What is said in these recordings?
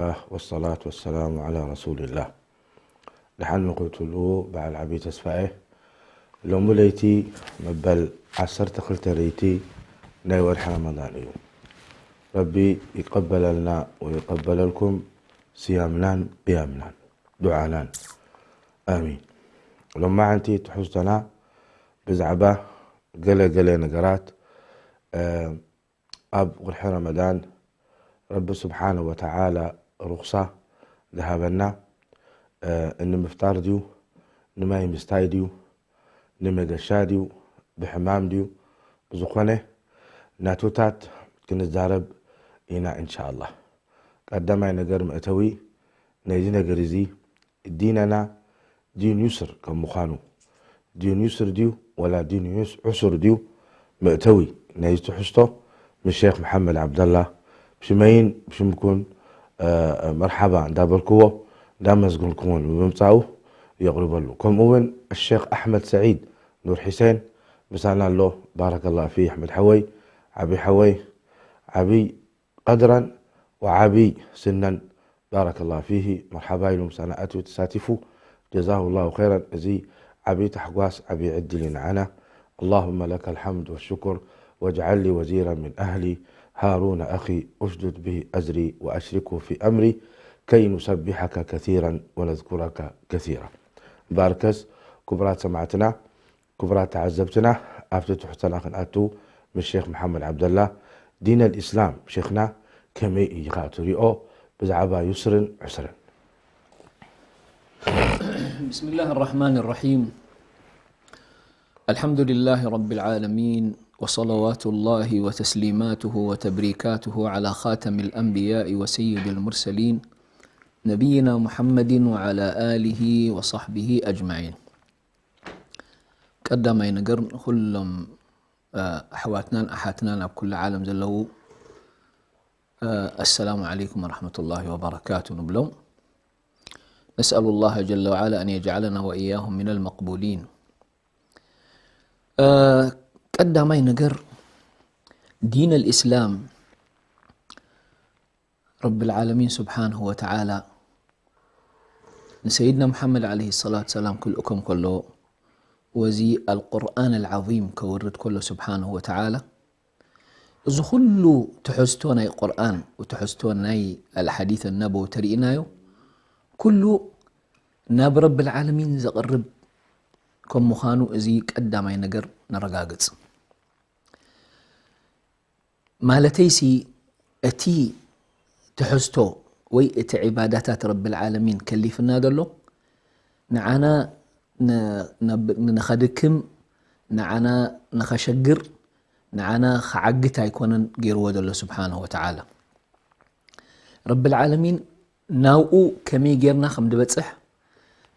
الله والصلاة والسلام على رسول الله. ደሓን ንኽትውልኡ በዓል ዓብዪ ተስፋ እየ። ሎሚ ለይቲ መበል ዓሰርተ ክልተ ለይቲ ናይ ወርሒ ረመዳን እዩ። ረቢ ይቀበለልና ወይቀበለልኩም ስያምናን ቅያምናን ዱዓናን። ኣሚን። ሎማዓንቲ ትሕዝቶና ብዛዕባ ገለ ገለ ነገራት ኣብ ወርሒ ረመዳን ረቢ ስብሓነ ወተዓላ ሩኽሳ ዝሃበና፣ እ፣ ንምፍጣር ድዩ፣ ንማይ ምስታይ ድዩ፣ ንመገሻ ድዩ፣ ብሕማም ድዩ፣ ብዝኾነ ናቱታት ክንዛረብ ኢና እንሻኣላህ። ቀዳማይ ነገር መእተዊ ናይዚ ነገር እዚ ዲነና ዲን ዩስር ከም ምዃኑ፣ ዲን ዩስር ድዩ ወላ ዲን ዑስ-፣ ዑሱር ድዩ መእተዊ ናይዚ ትሕዝቶ ምስ ሼኽ መሓመድ ዓብደላ ብሽመይን ብሽምኩን፣ እ፣ መርሓባ እንዳበልክዎ እንዳመስገንኩዎን ብምምጻኡ የቕርበሉ። ከምኡ እውን ሼኽ ኣሕመድ ሰዒድ ኑር ሒሴን ምሳና ኣሎ። ባረከላሁ ፊ ኣሕመድ ሓወይ፣ ዓብዪ ሓወይ፣ ዓብዪ ቀድረን ወዓብዪ ስነን ባረከላሁ ፊሂ መርሓባ ኢሉ ምሳና ኣትዩ ተሳቲፉ። ጀዛሁ ላሁ ኸይረን። እዚ ዓብዪ ታሕጓስ ዓብዪ ዕድል እዩ ንዓና። اللهم لك الحمد والشكر واجعل لي وزيرا من أهلي هارون أخي أشدد به أزري وأشركه في أمري كي نسبحك كثيرا ونذكرك كثيرا. ባርከስ ክቡራት ሰማዕትና ክቡራት ተዓዘብትና፣ ኣብቲ ትሕዝቶና ክንኣቱ ምስ ሼኽ መሓመድ ዓብደላ ዲን ኣልእስላም ሼኽና ከመይ ኢኻ ትሪኦ ብዛዕባ ዩስርን ዑስርን? بسم الله الرحمن الرحيم. الحمد لله رب العالمين، وصلوات الله وتسليماته وتبريكاته على خاتم الأنبياء وسيد المرسلين، نبينا محمد وعلى آله وصحبه أجمعين. ቀዳማይ ነገር ንኹሎም፣ እ፣ ኣሕዋትናን ኣሓትናን ኣብ ኩሉ ዓለም ዘለዉ፣ እ፣ السلام عليكم ورحمة الله وبركاته ንብሎም። نسأل الله جل وعلا أن يجعلنا وإياهم من المقبولين. እ፣ ቀዳማይ ነገር ዲን ኣልእስላም ረብል ዓለሚን ስብሓንሁ ወተዓላ ንሰይድና ሙሓመድ ዓለይሂ ሰላቱ ሰላም ክልእኮም ከሎ፣ ወዚ ኣልቁርኣን ኣልዓዚም ከውርድ ከሎ ስብሓንሁ ወተዓላ፣ እዚ ኩሉ ትሕዝቶ ናይ ቁርኣን፣ ትሕዝቶ ናይ ኣልሓዲት ኣነበዊ ተርኢናዮ፣ ኩሉ ናብ ረብል ዓለሚን ዘቕርብ ከም ምዃኑ እዚ ቀዳማይ ነገር ነረጋግጽ። ማለተይሲ እቲ ትሕዝቶ ወይ እቲ ዒባዳታት ረብል ዓለሚን ከሊፍና ዘሎ ንዓና ን-፣ ነብ-፣ ንኸድክም፣ ንዓና ንኸሸግር፣ ንዓና ክዓግት ኣይኮነን ገይርዎ ዘሎ ስብሓንሁ ወተዓላ። ረብል ዓለሚን ናብኡ ከመይ ጌርና ከም ንበጽሕ፣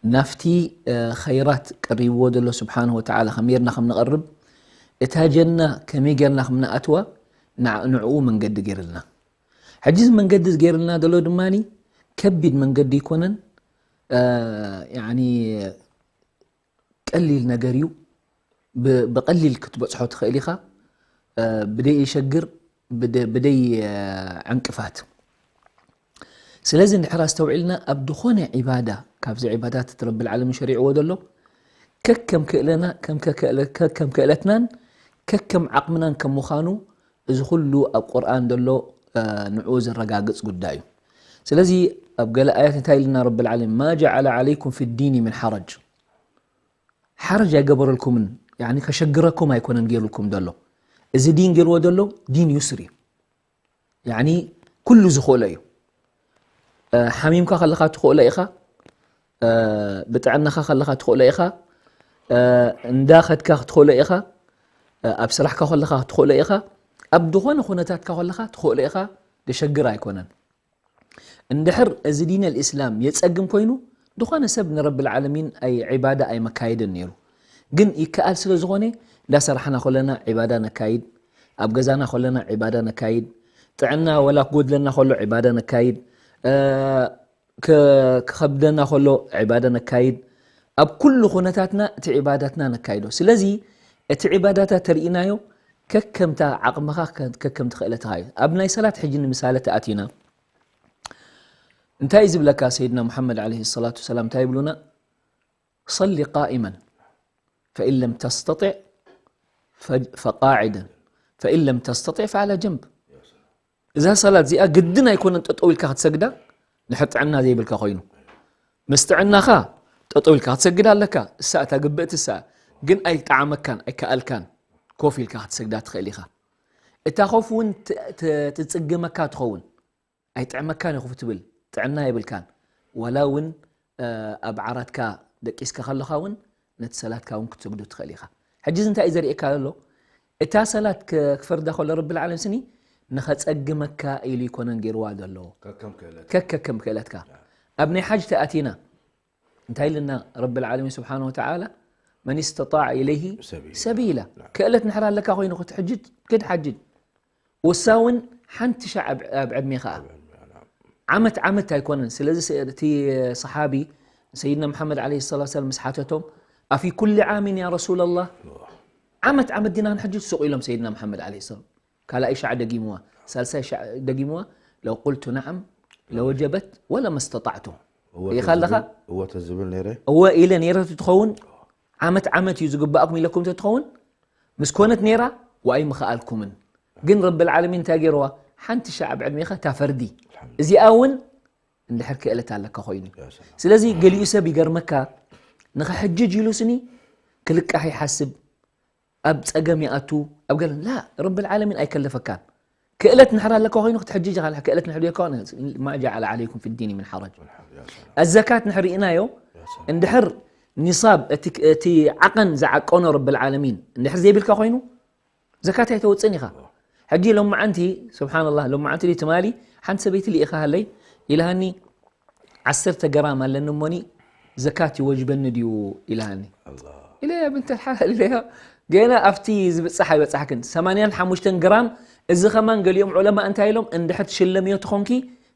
ናብቲ፣ እ፣ ኸይራት ቀሪብዎ ዘሎ ስብሓንሁ ወተዓላ ከመይ ጌርና ከም ንቐርብ፣ እታ ጀና ከመይ ጌርና ከም ንኣትዋ ንዓ-፣ ንዕኡ መንገዲ ገይርልና። ሕጂ እዚ መንገዲ ገይርልና ዘሎ ድማኒ ከቢድ መንገዲ ኣይኮነን። እ፣ ያኒ ቀሊል ነገር እዩ። ብ-፣ ብቐሊል ክትበጽሖ ትኽእል ኢኻ። እ፣ ብደይ ሸግር፣ ብደ-፣ ብደይ፣ እ፣ ዕንቅፋት። ስለዚ እንድሕር ኣስተውዒልና ኣብ ዝኾነ ዒባዳ ካብዚ ዒባዳት እቲ ረብል ዓለሚን ሸሪዕዎ ዘሎ ከከም ክእለና፣ ከም ከከእለ-፣ ከከም ክእለትናን ከከም ዓቕምናን ከም ምዃኑ እዚ ኩሉ ኣብ ቁርኣን ዘሎ፣ እ፣ ንዕኡ ዘረጋግጽ ጉዳይ እዩ። ስለዚ ኣብ ገለ ኣያት እንታይ ኢልና ረብል ዓለሚን፣ ما جعل عليكم في الدين من حرج። ሓረጅ ኣይገበረልኩምን፣ ያኒ ከሸግረኩም ኣይኮነን ገይሩልኩም ዘሎ። እዚ ዲን ገይርዎ ዘሎ ዲን ዩስር እዩ። ያኒ ኩሉ ዝኽእሎ እዩ። እ፣ ሓሚምካ ከለኻ ትኽእሎ ኢኻ፣ እ፣ ብጥዕናኻ ከለኻ ትኽእሎ ኢኻ፣ እ፣ እንዳ ኸድካ ክትኽእሎ ኢኻ፣ እ፣ ኣብ ስራሕካ ከለኻ ክትኽእሎ ኢኻ፣ ኣብ ዝኾነ ኩነታትካ ከለኻ ትኽእሎ ኢኻ፣ ደሸግር ኣይኮነን። እንድሕር እዚ ዲን ኣልእስላም የጸግም ኮይኑ፣ ዝኾነ ሰብ ንረብል ዓለሚን ኣይ ዒባዳ ኣይመካየደን ነይሩ። ግን ይከኣል ስለ ዝኾነ፣ እንዳሰራሕና ከለና ዒባዳ ነካይድ፣ ኣብ ገዛና ከለና ዒባዳ ነካይድ፣ ጥዕና ወላ ክጎድለና ከሎ ዒባዳ ነካይድ፣ እ፣ ክ-፣ ክኸብደና ከሎ ዒባዳ ነካይድ፣ ኣብ ኩሉ ኩነታትና እቲ ዒባዳትና ነካይዶ። ስለዚ እቲ ዒባዳታት ተርኢናዮ ከከምታ ዓቕምኻ፣ ከ-፣ ከከምቲ ክእለትኻ እዩ። ኣብ ናይ ሰላት ሕጂ ንምሳሌ ተኣቲና፣ እንታይ እዩ ዝብለካ ሰይድና ሙሓመድ ዓለይሂ ሰላቱ ወሰላም? እንታይ ይብሉና? صل قائما فإن لم تستطع ف- فقاعدا فإن لم تستطع فعلى جنب። እዛ ሰላት እዚኣ ግድን ኣይኮነን ጠጠው ኢልካ ክትሰግዳ፣ ንድሕር ጥዕና ዘይብልካ ኮይኑ። ምስ ጥዕናኻ ጠጠው ኢልካ ክትሰግድ ኣለካ፣ እሳ እታ ግብእቲ እሳ። ግን ኣይጠዓመካን ኣይከኣልካን፣ ኮፍ ኢልካ ክትሰግዳ ትኽእል ኢኻ። እታ ኮፍ እውን ት- ት- ትጽግመካ ትኸውን። ኣይጥዕመካን ኢኹ ትብል፣ ጥዕና የብልካን። ዋላ እውን ኣብ ዓራትካ ደቂስካ ከለኻ እውን ነቲ ሰላትካ እውን ክትሰግዶ ትኽእል ኢኻ። ሕጂ እዚ እንታይ እዩ ዘርእየካ ዘሎ? እታ ሰላት ክፈርዳ ከሎ ረብል ዓለሚን ስኒ ንኸጸግመካ ኢሉ ይኮነን ገይርዋ ዘሎ። ከከም ክእለት ከከከም ክእለትካ። ኣብ ናይ ሓጅ ተኣቲና እንታይ ኢልና? ረብል ዓለሚን ስብሓን ወተዓላ መን ስተጣዕ ኢለይሂ ሰቢላ። ሰቢላ። ክእለት ንሕር ኣለካ ኮይኑ ክትሕጅድ ክድ ሓጅድ። ውሳ እውን ሓንቲ ሻዕ ኣብ ዕድሜኻ። ዓመት ዓመት ኣይኮነን። ስለዚ እቲ ሰሓቢ ሰይድና መሓመድ ዓለይሂ ሰላቱ ወሰላም ምስ ሓተቶም ኣፊ ኩሊ ዓሚን ያ ረሱላላህ፣ ዓመት ዓመት ዲና ንሕጅ? ስቕ ኢሎም ሰይድና መሓመድ ዓለይሂ ሰላም ካልኣይ ሻዕ ደጊምዋ፣ ሳልሳይ ሻዕ ደጊምዋ፣ ለው ቁልቱ ነዓም ለወጀበት ወለመስተጣዕቱ። እወ ኢኻ ኣለኻ? ተዝብል- እወ ተዝብል ነይረ። እወ ኢለ ነይረ ትኸውን ዓመት ዓመት እዩ ዝግባእኩም ኢለኩም ተትኸውን ምስ ኮነት ነይራ ዋይ ምኽኣልኩምን። ግን ረብል ዓለሚን እንታይ ገይርዋ? ሓንቲ ሻዕ ኣብ ዕድሜኻ እታ ፈርዲ እዚኣ እውን እንድሕር ክእለት ኣለካ ኮይኑ። ስለዚ ገሊኡ ሰብ ይገርመካ፣ ንኽሕጅጅ ኢሉ ስኒ ክልቃሕ ይሓስብ፣ ኣብ ጸገም ይኣቱ፣ ኣብ ገለ ላ ረብል ዓለሚን ኣይከለፈካን። ክእለት ንሕር ኣለካ ኮይኑ ክትሕጅጅ ኢኻ። ክእለት ንሕር የካ ማ ጀዓለ ዓለይኩም ፊ ዲኒ ምን ሓረጅ። ኣዘካት ንሕር ርኢናዮ እንድሕር ኒሳብ እቲ እቲ ዓቐን ዝዓቀኖ ረብል ዓለሚን እንድሕር ዘይብልካ ኮይኑ ዘካት ኣይተውፅእን ኢኻ። ሕጂ ሎማዓንቲ ስብሓንላህ ሎማዓንቲ ድዩ ትማሊ ሓንቲ ሰበይቲ ልኢኻ ሃለይ ኢልሃኒ ዓሰርተ ግራም ኣለኒ እሞኒ ዘካት ይወጅበኒ ድዩ ኢልሃኒ ኢለያ ብንተ ሓላል ኢለያ። ገና ኣብቲ ዝብፃሕ ኣይበፃሕክን ሰማንያን ሓሙሽተን ግራም። እዚ ከማን ገሊኦም ዑለማ እንታይ ኢሎም እንድሕር ትሽለምዮ ትኾንኪ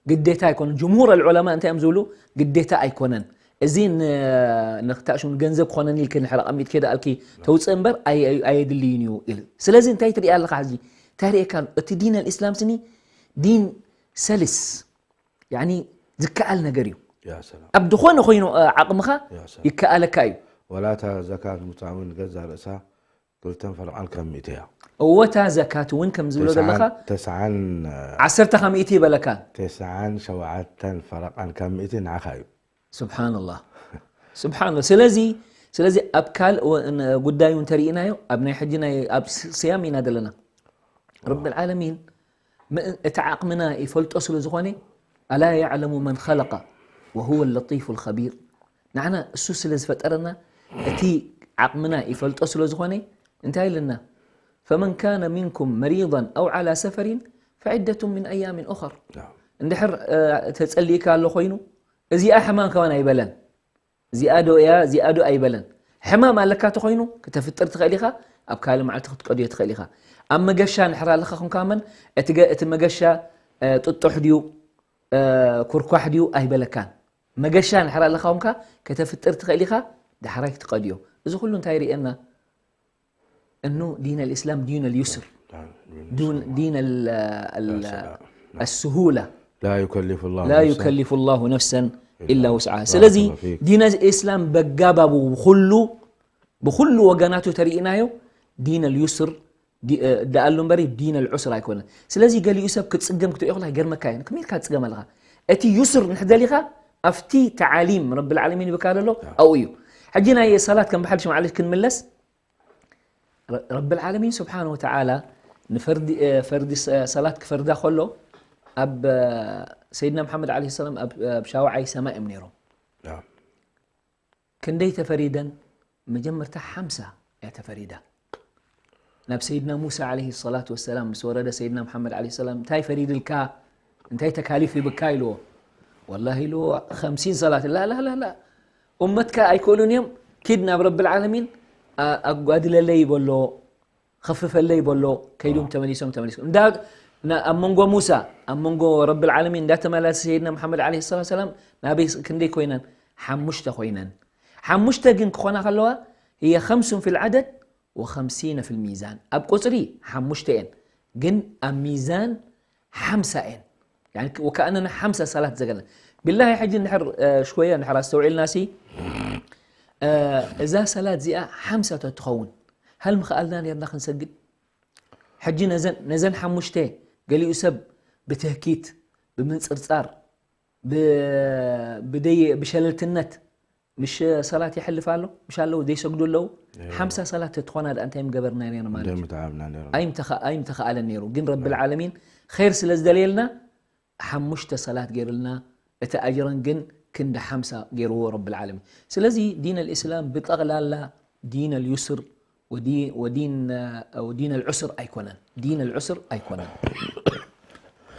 ግዴታ ኣይኮነን። ጅምሁር ኣልዑለማ እንታይ እዮም ዝብሉ ግዴታ ኣይኮነን። እዚ ንክታእሹ ንገንዘብ ክኾነኒ ኢልኪ ንድሕር ኣቐሚጥኪ ደኣልኪ ተውፅእ እምበር ኣየድልይን እዩ ኢሉ። ስለዚ እንታይ ትሪኢ ኣለኻ ሕዚ እንታይ ሪእካ ኣሎ? እቲ ዲን ኣልእስላም ስኒ ዲን ሰልስ ያኒ ዝከኣል ነገር እዩ። ኣብ ዝኾነ ኮይኑ ዓቕምኻ ይከኣለካ እዩ። ወላ እታ ዘካት ምውፃእ እውን ገዛ ርእሳ ክልተን ፈረቓን ካብ ሚእቲ እያ። እወ እታ ዘካት እውን ከም ዝብሎ ዘለኻ ተስዓን ዓሰርተ ካብ ሚእቲ ይበለካ። ተስዓን ሸውዓተን ፈረቓን ካብ ሚእቲ ንዓኻ እዩ። ስብሓንላህ ስብሓንላህ። ስለዚ ስለዚ ኣብ ካልእ ጉዳይ እውን ተሪኢናዮ ኣብ ናይ ሕጂ ናይ ኣብ ስያም ኢና ዘለና። ረብል ዓለሚን እቲ ዓቕምና ይፈልጦ ስለ ዝኾነ ኣላ ያዕለሙ መን ኸለቀ ወሁወ ለጢፉ ልኸቢር። ንዓና እሱ ስለ ዝፈጠረና እቲ ዓቕምና ይፈልጦ ስለ ዝኾነ እንታይ ኢልና ፈመን ካነ ሚንኩም መሪضን ኣው ዓላ ሰፈሪን ፈዒደቱ ምን ኣያምን ኡኸር። እንድሕር ተጸሊእካ ኣሎ ኮይኑ እዚኣ ሕማም ከማን ኣይበለን። እዚኣ ዶ እያ እዚኣ ዶ ኣይበለን። ሕማም ኣለካ ተኮይኑ ክተፍጥር ትኽእል ኢኻ። ኣብ ካልእ መዓልቲ ክትቀድዮ ትኽእል ኢኻ። ኣብ መገሻ ንሕር ኣለካ ኮንካ መን እቲ መገሻ ጥጡሕ ድዩ ኩርኳሕ ድዩ ኣይበለካን። መገሻ ንሕር ኣለካ ኮንካ ከተፍጥር ትኽእል ኢኻ። ዳሕራይ ክትቀድዮ። እዚ ኩሉ እንታይ ይርእየና? እኑ ዲን ኣልእስላም ዲን ኣልዩስር ዲን ኣልስሁላ لا يكلف الله لا يكلف الله نفسا إلا وسعها። ስለዚ ዲን ኣልእስላም በጋባቡ ብኩሉ ብኩሉ ወገናቱ ተሪኢናዮ ዲን ኣልዩስር ደኣሉ እምበሪ ዲን ኣልዑስር ኣይኮነን። ስለዚ ገሊኡ ሰብ ክጽገም ክትሪኦ ከለካ ይገርመካ እዩ። ከመይ ኢልካ ትጽገም ኣለኻ? እቲ ዩስር ንሕደሊኻ ኣብቲ ተዓሊም ረብል ዓለሚን ይብካ ዘሎ ኣብኡ እዩ። ሕጂ ናይ ሰላት ከም ብሓድሽ ማዕለሽ ክንምለስ ረብል ዓለሚን ስብሓን ወተዓላ ንፈርዲ ፈርዲ ሰላት ክፈርዳ ከሎ ኣብ ሰይድና መሓመድ ዓለይሂ ሰላም ኣብ ሻውዓይ ሰማይ እዮም ነይሮም። ክንደይ ተፈሪደን? መጀመርታ ሓምሳ እያ ተፈሪዳ። ናብ ሰይድና ሙሳ ዓለይሂ ሰላቱ ወሰላም ምስ ወረደ ሰይድና መሓመድ ዓለይሂ ሰላም እንታይ ፈሪድልካ እንታይ ተካሊፍ ይብካ ኢልዎ። ወላሂ ኢልዎ ከምሲን ሰላት ላ ላ ላ ላ እመትካ ኣይክእሉን እዮም። ኪድ ናብ ረብል ዓለሚን ኣጓድለለይ ይበሎ። ኸፍፈለይ በሎ። ከይዶም ተመሊሶም ተመሊሶም እንዳ ኣብ መንጎ ሙሳ ኣብ መንጎ ረብል ዓለሚን እንዳተመላለሰ ሰይድና መሓመድ ዓለይሂ ሰላቱ ሰላም ናበይ ክንደይ ኮይነን? ሓሙሽተ ኮይነን። ሓሙሽተ ግን ክኾና ከለዋ هي خمس في العدد وخمسين في الميزان ኣብ ቁፅሪ ሓሙሽተ እየን ግን ኣብ ሚዛን ሓምሳ እየን። ወከኣነና ሓምሳ ሰላት ዘገለን ብላሂ ሕጂ እንድሕር ሽኮያ እንድሕር ኣስተውዒልናሲ እዛ ሰላት እዚኣ ሓምሳ ተትኸውን ሃል ምኽኣልና ነርና ክንሰግድ? ሕጂ ነዘን ሓሙሽተ ገሊኡ ሰብ ብትህኪት ብምንፅርፃር ብሸለልትነት ምሽ ሰላት የሕልፍ ኣሎ ምሽ ኣለዉ ዘይሰግዱ ኣለዉ ሓምሳ ሰላት ተትኾና ደኣ እንታይ ምገበርና ነርና ማለት እዩ። ኣይምተኸኣለን ነይሩ ግን ረቢ ልዓለሚን ኸይር ስለ ዝደለየልና ሓሙሽተ ሰላት ገይርልና እቲ ኣጅረን ግን ክንዲ ሓምሳ ገይርዎ ረቢ ልዓለሚን። ስለዚ ዲን ኣልእስላም ብጠቕላላ ዲን ኣልዩስር ወዲን ኣልዑስር ኣይኮነን። ዲን ኣልዑስር ኣይኮነን።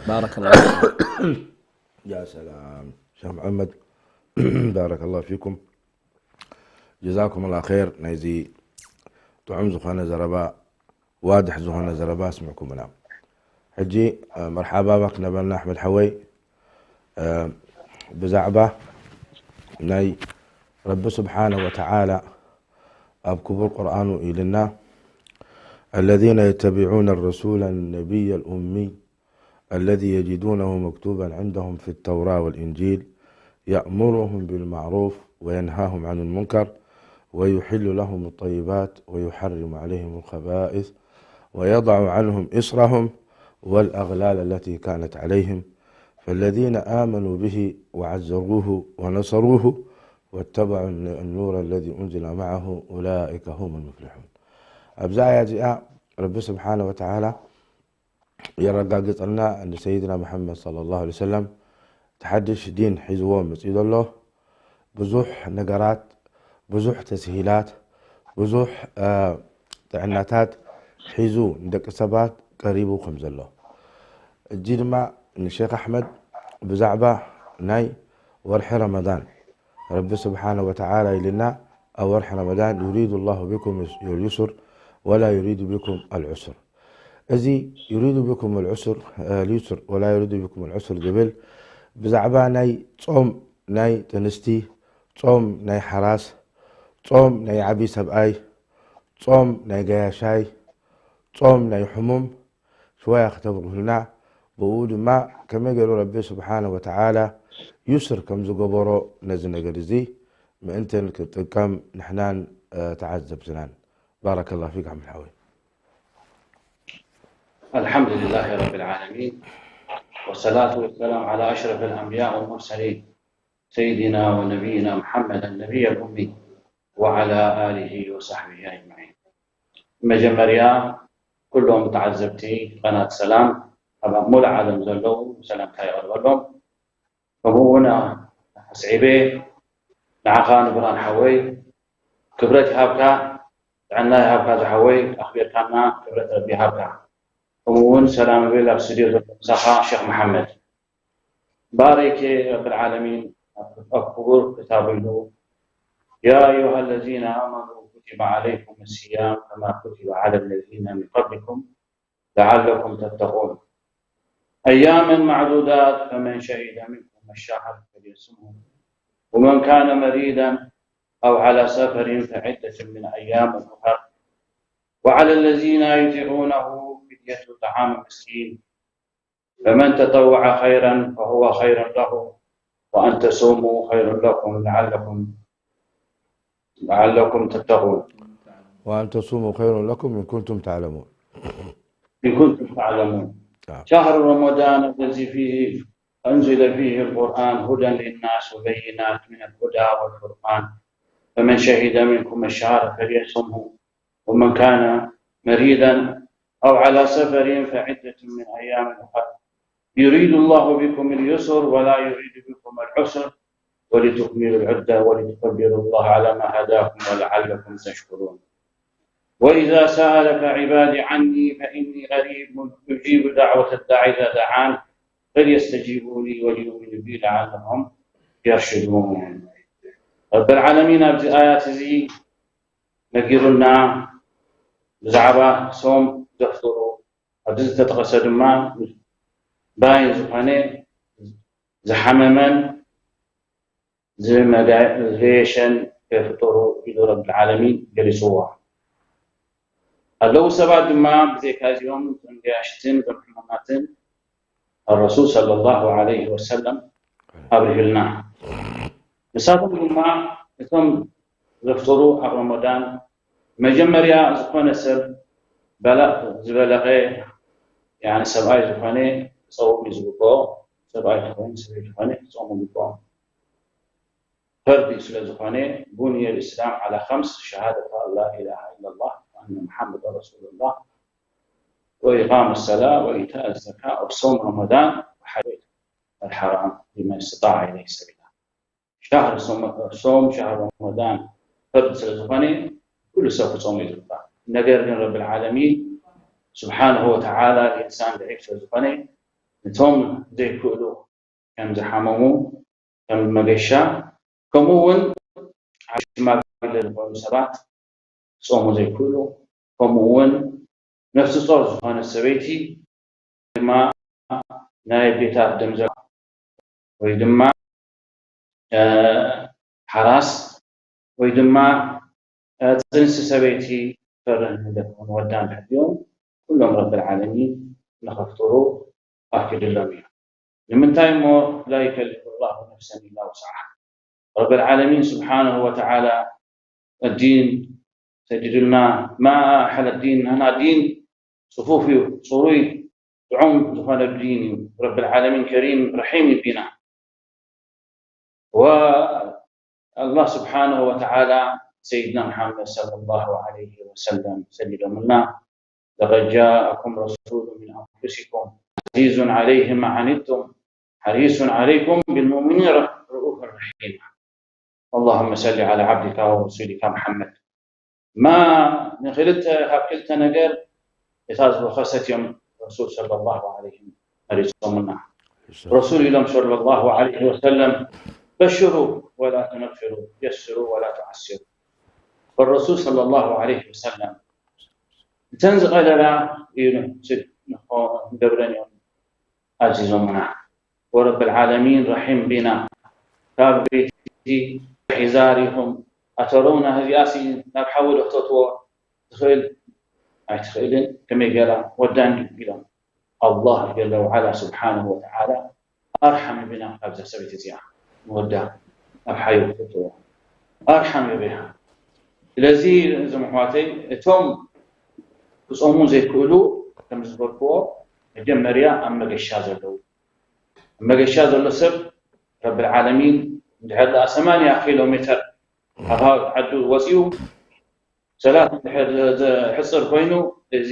ባረከላሁ ፊኩም። ያ ሰላም ሸኽ መሐመድ ባረከላሁ ፊኩም። ጀዛኩም ላ ር ናይዚ ጥዑም ዝኾነ ዘረባ ዋድሕ ዝኾነ ዘረባ ኣስምዕኩምና። ሕጂ መርሓባባ ክነበልና ኣሕመድ ሓወይ ብዛዕባ ናይ ረቢ ስብሓነ ወተዓላ ኣብ ክቡር ቁርኣኑ ኢልና الذين يتبعون الرسول النبي الأمي الذي يجدونه مكتوبا عندهم في التوراة والإنجيل يأمرهم بالمعروف وينهاهم عن المنكر ويحل لهم الطيبات ويحرم عليهم الخبائث ويضع عنهم إصرهم والأغلال التي كانت عليهم فالذين آمنوا به وعزروه ونصروه واتبعوا النور الذي أنزل معه أولئك هم المفلحون. أبزع يا رب سبحانه وتعالى የረጋግፀልና ንሰይድና መሐመድ صلى الله عليه وسلم እቲ ሓድሽ ዲን ሒዝዎ መፅኡ ዘሎ ብዙሕ ነገራት ብዙሕ ተስሂላት ብዙሕ ጥዕናታት ሒዙ ንደቂ ሰባት ቀሪቡ ከም ዘሎ እጂ ድማ ንሼክ ኣሕመድ ብዛዕባ ናይ ወርሒ ረመዳን ረቢ ስብሓነ ወተዓላ ኢልና ኣብ ወርሒ ረመዳን يريد الله بكم اليسر ولا يريد بكم العسر እዚ يريد بكم العسر اليسر ولا يريد بكم العسر ዝብል ብዛዕባ ናይ ጾም ናይ ጥንስቲ ጾም ናይ ሓራስ ጾም ናይ ዓቢ ሰብኣይ ጾም ናይ ገያሻይ ጾም ናይ ሕሙም ሽወያ ክተብርሁልና ብኡ ድማ ከመይ ገይሩ ረቢ ስብሓነ ወተዓላ ዩስር ከም ዝገበሮ ነዚ ነገር እዚ ምእንትን ክጥቀም ንሕናን ተዓዘብትናን ባረከላ ፊክ ኣሕመድ ሓወይ الحمد لله رب العالمين والصلاة والسلام على أشرف الأنبياء والمرسلين سيدنا ونبينا محمد النبي الأمي وعلى آله وصحبه أجمعين. መጀመርያ ኩሎም ተዓዘብቲ ቃናት ሰላም ኣብ ሙሉእ ዓለም ዘለዉ ሰላምታ የቕርበሎም። ከምኡ እውን ኣስዒበ ንዓኻ ንብርሃን ሓወይ ክብረት ይሃብካ ጥዕና ይሃብካ ዝሓወይ ኣኽቢርካና ክብረት ረቢ ይሃብካ ከምኡ እውን ሰላም እብል ኣብ ስቱድዮ ዘሎ ምሳኻ ሸኽ መሓመድ ባረይከ ረቢ ልዓለሚን ኣብ ክቡር ክታቡ ኢሉ يا أيها الذين آمنوا كتب عليكم الصيام كما كتب على الذين من قبلكم لعلكم تتقون أياما معدودات فمن شهد منكم الشهر فليصمه ومن كان مريضا أو على سفر فعدة من أيام أخر وعلى الذين يطيقونه فدية طعام مسكين فمن تطوع خيرا فهو خير له وأن تصوموا خير لكم لعلكم لعلكم تتقون. وأن تصوموا خير لكم إن كنتم تعلمون. إن كنتم تعلمون. نعم. شهر رمضان الذي فيه أنزل فيه القرآن هدى للناس وبينات من الهدى والفرقان فمن شهد منكم الشهر فليصمه ومن كان مريضا أو على سفر فعدة من أيام أخر يريد الله بكم اليسر ولا يريد بكم العسر ولتكملوا العدة ولتكبروا الله على ما هداكم ولعلكم تشكرون. وإذا سألك عبادي عني فإني قريب أجيب دعوة الداع إذا دعان فليستجيبوا لي وليؤمنوا بي لعلهم يرشدون. رب العالمين ኣብዚ ኣያት እዚ ነጊሩና ብዛዕባ ሶም ዘፍጥሩ ኣብዚ ዝተጠቐሰ ድማ ባይን ዝኾነ ዝሓመመን ዝመገየሸን የፍጥሩ ኢሉ ረብ ዓለሚን ገሊፅዎ ኣለዉ ሰባት ድማ ብዘይካ እዚኦም እቶም ገያሽትን እቶም ሕሙማትን الرسول صلى الله عليه وسلم ኣብሪሁልና። ንሳቶም ድማ እቶም ዘፍጥሩ ኣብ ረመዳን መጀመርያ ዝኾነ ሰብ በለቕ ዝበለቐ፣ ያኒ ሰብኣይ ዝኾነ ክፀውም እዩ ዝግብኦ። ሰብኣይ ዝኾነ ሰበይቲ ዝኾነ ክፀውሙ ይግብኦም። ፈርዲ ስለ ዝኾነ፣ ቡንየ ልእስላም ዓላ ከምስ፣ ሸሃደት ኣን ላ ኢላሃ ኢላላህ ወኣነ ሙሓመድ ረሱሉላህ ወኢቃም ሰላ ወኢታ ዘካ ወሶም ረመዳን ወሓጅ። الحرام لمن استطاع إليه سبيلا. ሻህር ሶም ሻህር ረመዳን ፈርድ ስለ ዝኾነ ኩሉ ሰብ ክጾም እዩ ዝግባእ። ነገር ግን ረብል ዓለሚን ስብሓንሁ ወተዓላ ኢንሳን ድዒፍ ስለ ዝኾነ፣ ነቶም ዘይክእሉ ከም ዝሓመሙ ከም መገሻ፣ ከምኡ እውን ሽማግለ ዝኾኑ ሰባት ክጾሙ ዘይክእሉ፣ ከምኡ እውን ነፍሲ ጾር ዝኾነት ሰበይቲ ድማ ናይ ኣዴታት ደም ዘ ወይ ድማ ሓራስ ወይ ድማ ጥንሲ ሰበይቲ ፈርህ ንደቅን ወዳን ሕዲኦም ኩሎም ረብል ዓለሚን ንኸፍጥሩ ኣፍቂድሎም እዩ። ንምንታይ እሞ ላ ዩከልፍ ላሁ ነፍሰን ኢላ ውስዓሃ። ረብል ዓለሚን ስብሓንሁ ወተዓላ ዲን ሰዲዱልና። ማ ኣሕለ ዲን፣ ናና ዲን ፅፉፍ እዩ፣ ፅሩይ ጥዑም ዝኾነ ዲን እዩ። ረብል ዓለሚን ከሪም ረሒም እዩ ቢና። ወኣላህ ስብሓንሁ ወተዓላ ሰይድና መሓመድ ሰለላሁ ዓለይሂ ወሰለም ሰዲዶምልና። لقد جاءكم رسول من أنفسكم عزيز عليه ما عنتم حريص عليكم بالمؤمنين رءوف رحيم. اللهم صل على عبدك ورسولك محمد. ما ንክልተ ካብ ክልተ ነገር እታ ዝወኸሰት እዮም ረሱል ሰለላሁ ዓለይሂ መሪጾምና። ረሱል ኢሎም ሰለላሁ ዓለይሂ ወሰለም በሽሩ ወላ ትነፍሩ፣ የስሩ ወላ ትዓስሩ። ረሱል ሰለላሁ ዓለይሂ ወሰለም እተን ዝቐለላ እዩ ንገብረን እዮም ኣዚዞምና። ወረብል ዓለሚን ረሒም ቢና። ካብ ቤቲ ሒዛር ኢኹም ኣተረውና፣ እዚኣሲ ናብ ሓዊ ዶ ክተትዎ ትኽእል? ኣይትኽእልን። ከመይ ገይራ ወዳን ድዩ ኢሎም። ኣላህ ጀለ ወዓላ ስብሓንሁ ወተዓላ ኣርሓም ቢና ካብዛ ሰበይቲ እዚኣ ንወዳ ኣብ ሓዩ ክትእትዎ ኣርሓም ቢና። ስለዚ እዞም ኣሕዋተይ እቶም ክጾሙ ዘይክእሉ ከም ዝበልክዎ መጀመርያ ኣብ መገሻ ዘለዉ ኣብ መገሻ ዘሎ ሰብ ረብል ዓለሚን እንድሕር ደኣ ሰማንያ ኪሎ ሜትር ካብ ዓዱ ወፂኡ ሰላት እንድሕር ዘሕፅር ኮይኑ እዚ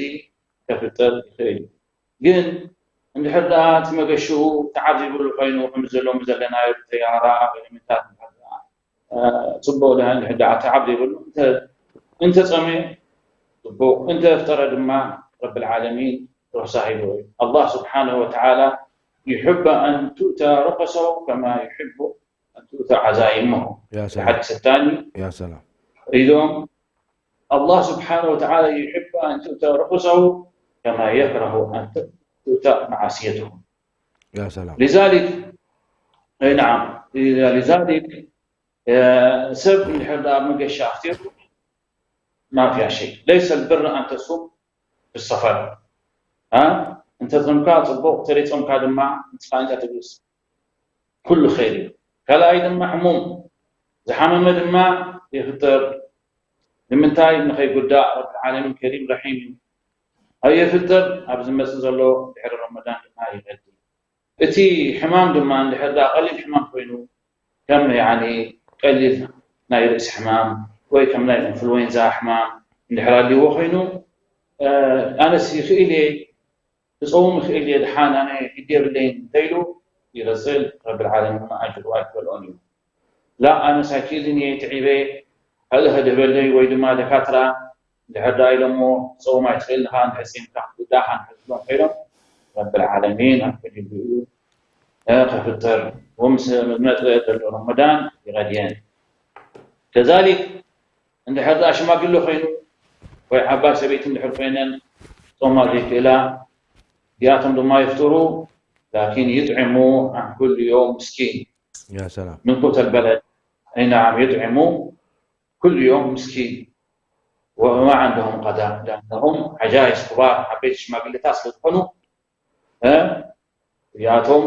ከፍጥር ይኽእል እዩ። ግን እንድሕር ደኣ እቲ መገሽኡ ተዓብ ዘይብሉ ኮይኑ ከም ዘሎሚ ዘለናዮ ብጠያራ ኤሌመንታት እንድሕር ደኣ፣ እ፣ ፅቡቅ ደኣ እንድሕር ደኣ ተዓብ ዘይብሉ እንተ-፣ እንተፀመየ ፅቡቅ፣ እንተፍጠረ ድማ ረብል ዓለሚን ሩኽሳ ሂቡ እዩ። ኣላህ ስብሓንሁ ወተዓላ يحب أن تؤتى رخصه كما يحب أن تؤتى عزائمه. يا سلام. الحديث الثاني يا سلام. ኢሎም ኣላህ ስብሓንሁ ወተዓላ يحب أن تؤتى رخصه كما يكره أن تؤتى معصيته. يا سلام. لذلك أي نعم، لذلك، እ፣ ሰብ እንድሕር ደኣ መገሻ ኣፍጢሩ ما فيها شيء. ليس البر أن تصوم في السفر. ها؟ እንተ ጾምካ ጽቡቕ፣ እንተ ጾምካ ድማ ንስኻ እንተ ትብልስ ኩሉ ኸይር እዩ። ካልኣይ ድማ ሕሙም ዝሓመመ ድማ ይፍጥር። ንምንታይ? ንኸይጉዳእ። ረብል ዓለሚን ከሪም ረሒም እዩ። ኣየፍጥር ኣብ ዝመጽእ ዘሎ ድሕሪ ረመዳን ድማ ይቐዲ። እቲ ሕማም ድማ እንድሕር ደኣ ቀሊል ሕማም ኮይኑ ከም ያኒ ቀሊል ናይ ርእሲ ሕማም ወይ ከም ናይ ኢንፍሉዌንዛ ሕማም እንድሕር ኣልዎ ኮይኑ ኣነስ ይኽእል እየ ክፀውም ይኽእል እየ ድሓን ኣነ ግዲ የብለይን እንተኢሉ ይቕፅል ረብል ዓለሚን ኣጅሩ ኣይክፈልኦን እዩ። ላ ኣነስ ኣይክእልን እየ ትዒበ ካልእ ከድህበለይ ወይ ድማ ደካትራ እንድሕር ደኣ ኢሎሞ ክፀውም ኣይትኽእልን ኢኻ እንድሕር ፂምካ ክትጉዳእ ኢኻ እንድሕር ዝብሎም ከይዶም ረብል ዓለሚን ኣብ ክልል እዩ ከፍጥር ወምስ መፅእ ዘሎ ረመዳን ይቐድየን። ከዛሊክ እንድሕር ደኣ ሽማግለ ኮይኑ ወይ ዓባይ ሰበይቲ እንድሕር ኮይነን ፆማ ዘይክእላ እዚኣቶም ድማ ይፍጥሩ ላኪን ይጥዕሙ عن كل يوم مسكين يا سلام. من قوت البلد. أي نعم، يطعموا كل يوم مسكين وما عندهم قضاء لأنهم عجائز كبار. ዓበይቲ ሽማግለታት ስለ ዝኾኑ እዚኣቶም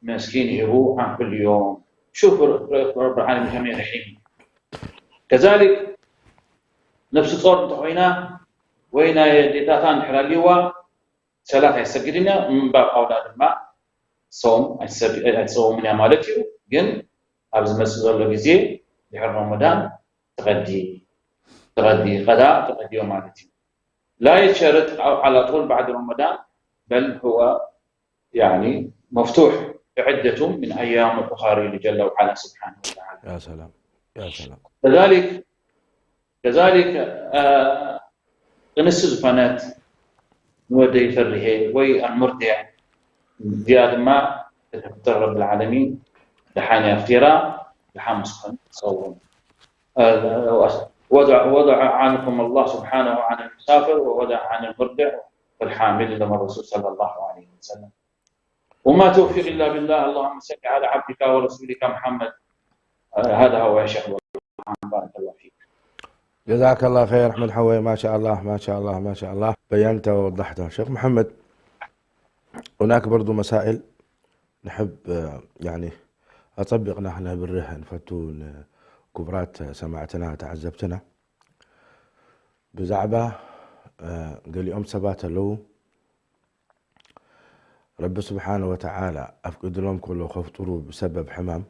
መስኪን ይህቡ ኣንፍልዮም። ሹፍ ረብ ዓለሚን ከመይ ረሒም። ከዛሊክ ነብሲ ጾር እንተኾይና ወይ ናይ ኣዴታታ እንድሕር ኣልይዋ ሰላት ኣይሰግድን እያ፣ ምንባብ ኣውላ ድማ ጾም ኣይትሰግድን እያ ማለት እዩ። ግን ኣብ ዝመጽእ ዘሎ ግዜ ድሕሪ ረመዳን ትቐዲ ትቐዲ ቀዳ ትቐድዮ ማለት እዩ። لا يشترط على طول بعد رمضان، بل هو يعني مفتوح عدة من أيام أخرى لجل وعلا سبحانه وتعالى. يا سلام، يا سلام. كذلك كذلك ጥንሲ ዝኾነት ንወደይ ፈርሄ ወይ المرضع እዚኣ ድማ ተፍጥር ረብል ዓለሚን ደሓን እያ ኣፍጢራ ደሓን ምስ ኮነ ትኸውን። وضع وضع عنكم الله سبحانه عن المسافر ووضع عن المرضع والحامل لما الرسول صلى الله عليه وسلم. وما توفيق إلا بالله. اللهم صل على عبدك ورسولك محمد. هذا هو يا شيخ. بارك الله فيك. جزاك الله خير أحمد حوي، ما شاء الله، ما شاء الله، ما شاء الله، بينت ووضحت شيخ محمد. هناك برضو مسائل نحب يعني أطبق نحن بالرهن فتون كبرات سمعتنا تعذبتنا بزعبة قال يوم سبات له رب سبحانه وتعالى أفقد لهم كله خفطروا بسبب حمام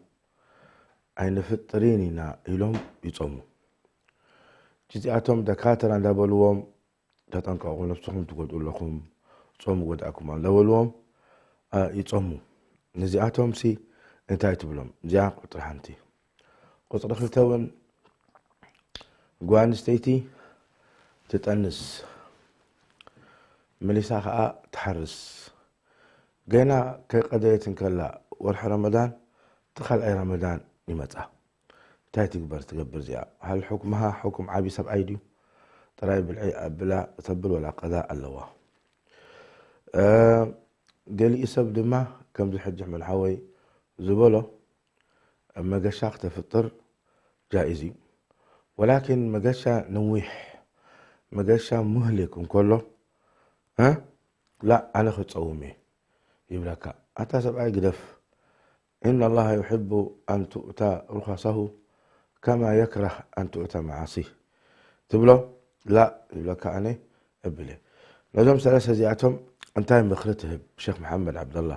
أين فطرين إلهم يصوموا جزئاتهم دكاترة دبلوهم ተጠንቀቑ ነብስኹም ትጎድኡ ኣለኹም ጾም ይጎድኣኩም ኣሎ በልዎም ይጾሙ ነዚኣቶም ሲ እንታይ ትብሎም እዚኣ ቁፅሪ ሓንቲ ቁፅሪ ክልተ እውን ጓል ኣንስተይቲ ትጠንስ መሊሳ ከዓ ትሓርስ ገና ከይቀደየት እንከላ ወርሒ ረመዳን እቲ ካልኣይ ረመዳን ይመፃ እንታይ ትግበር ትገብር እዚኣ ሃል ሕኩምሃ ሕኩም ዓብዪ ሰብኣይ ድዩ ጥራይ ብልዒ ኣብላ ተብል ወላ ቀዛ ኣለዋ ገሊኡ ሰብ ድማ ከምዚ ሕጂ ሕመድ ሓወይ ዝበሎ መገሻ ክተፍጥር ጃኢዝ እዩ ወላኪን መገሻ ነዊሕ መገሻ ሙህሊክ እንከሎ እ ላ ኣነ ክፀውም እየ ይብለካ ኣታ ሰብኣይ ግደፍ إن الله يحب أن تؤتى رخصه كما يكره أن تؤتى معاصيه ትብሎ ላ ይብለካ ኣነ እብል እየ ነዞም ሰለስተ እዚኣቶም እንታይ ምኽሪ ትህብ ሸክ መሓመድ ዓብደላ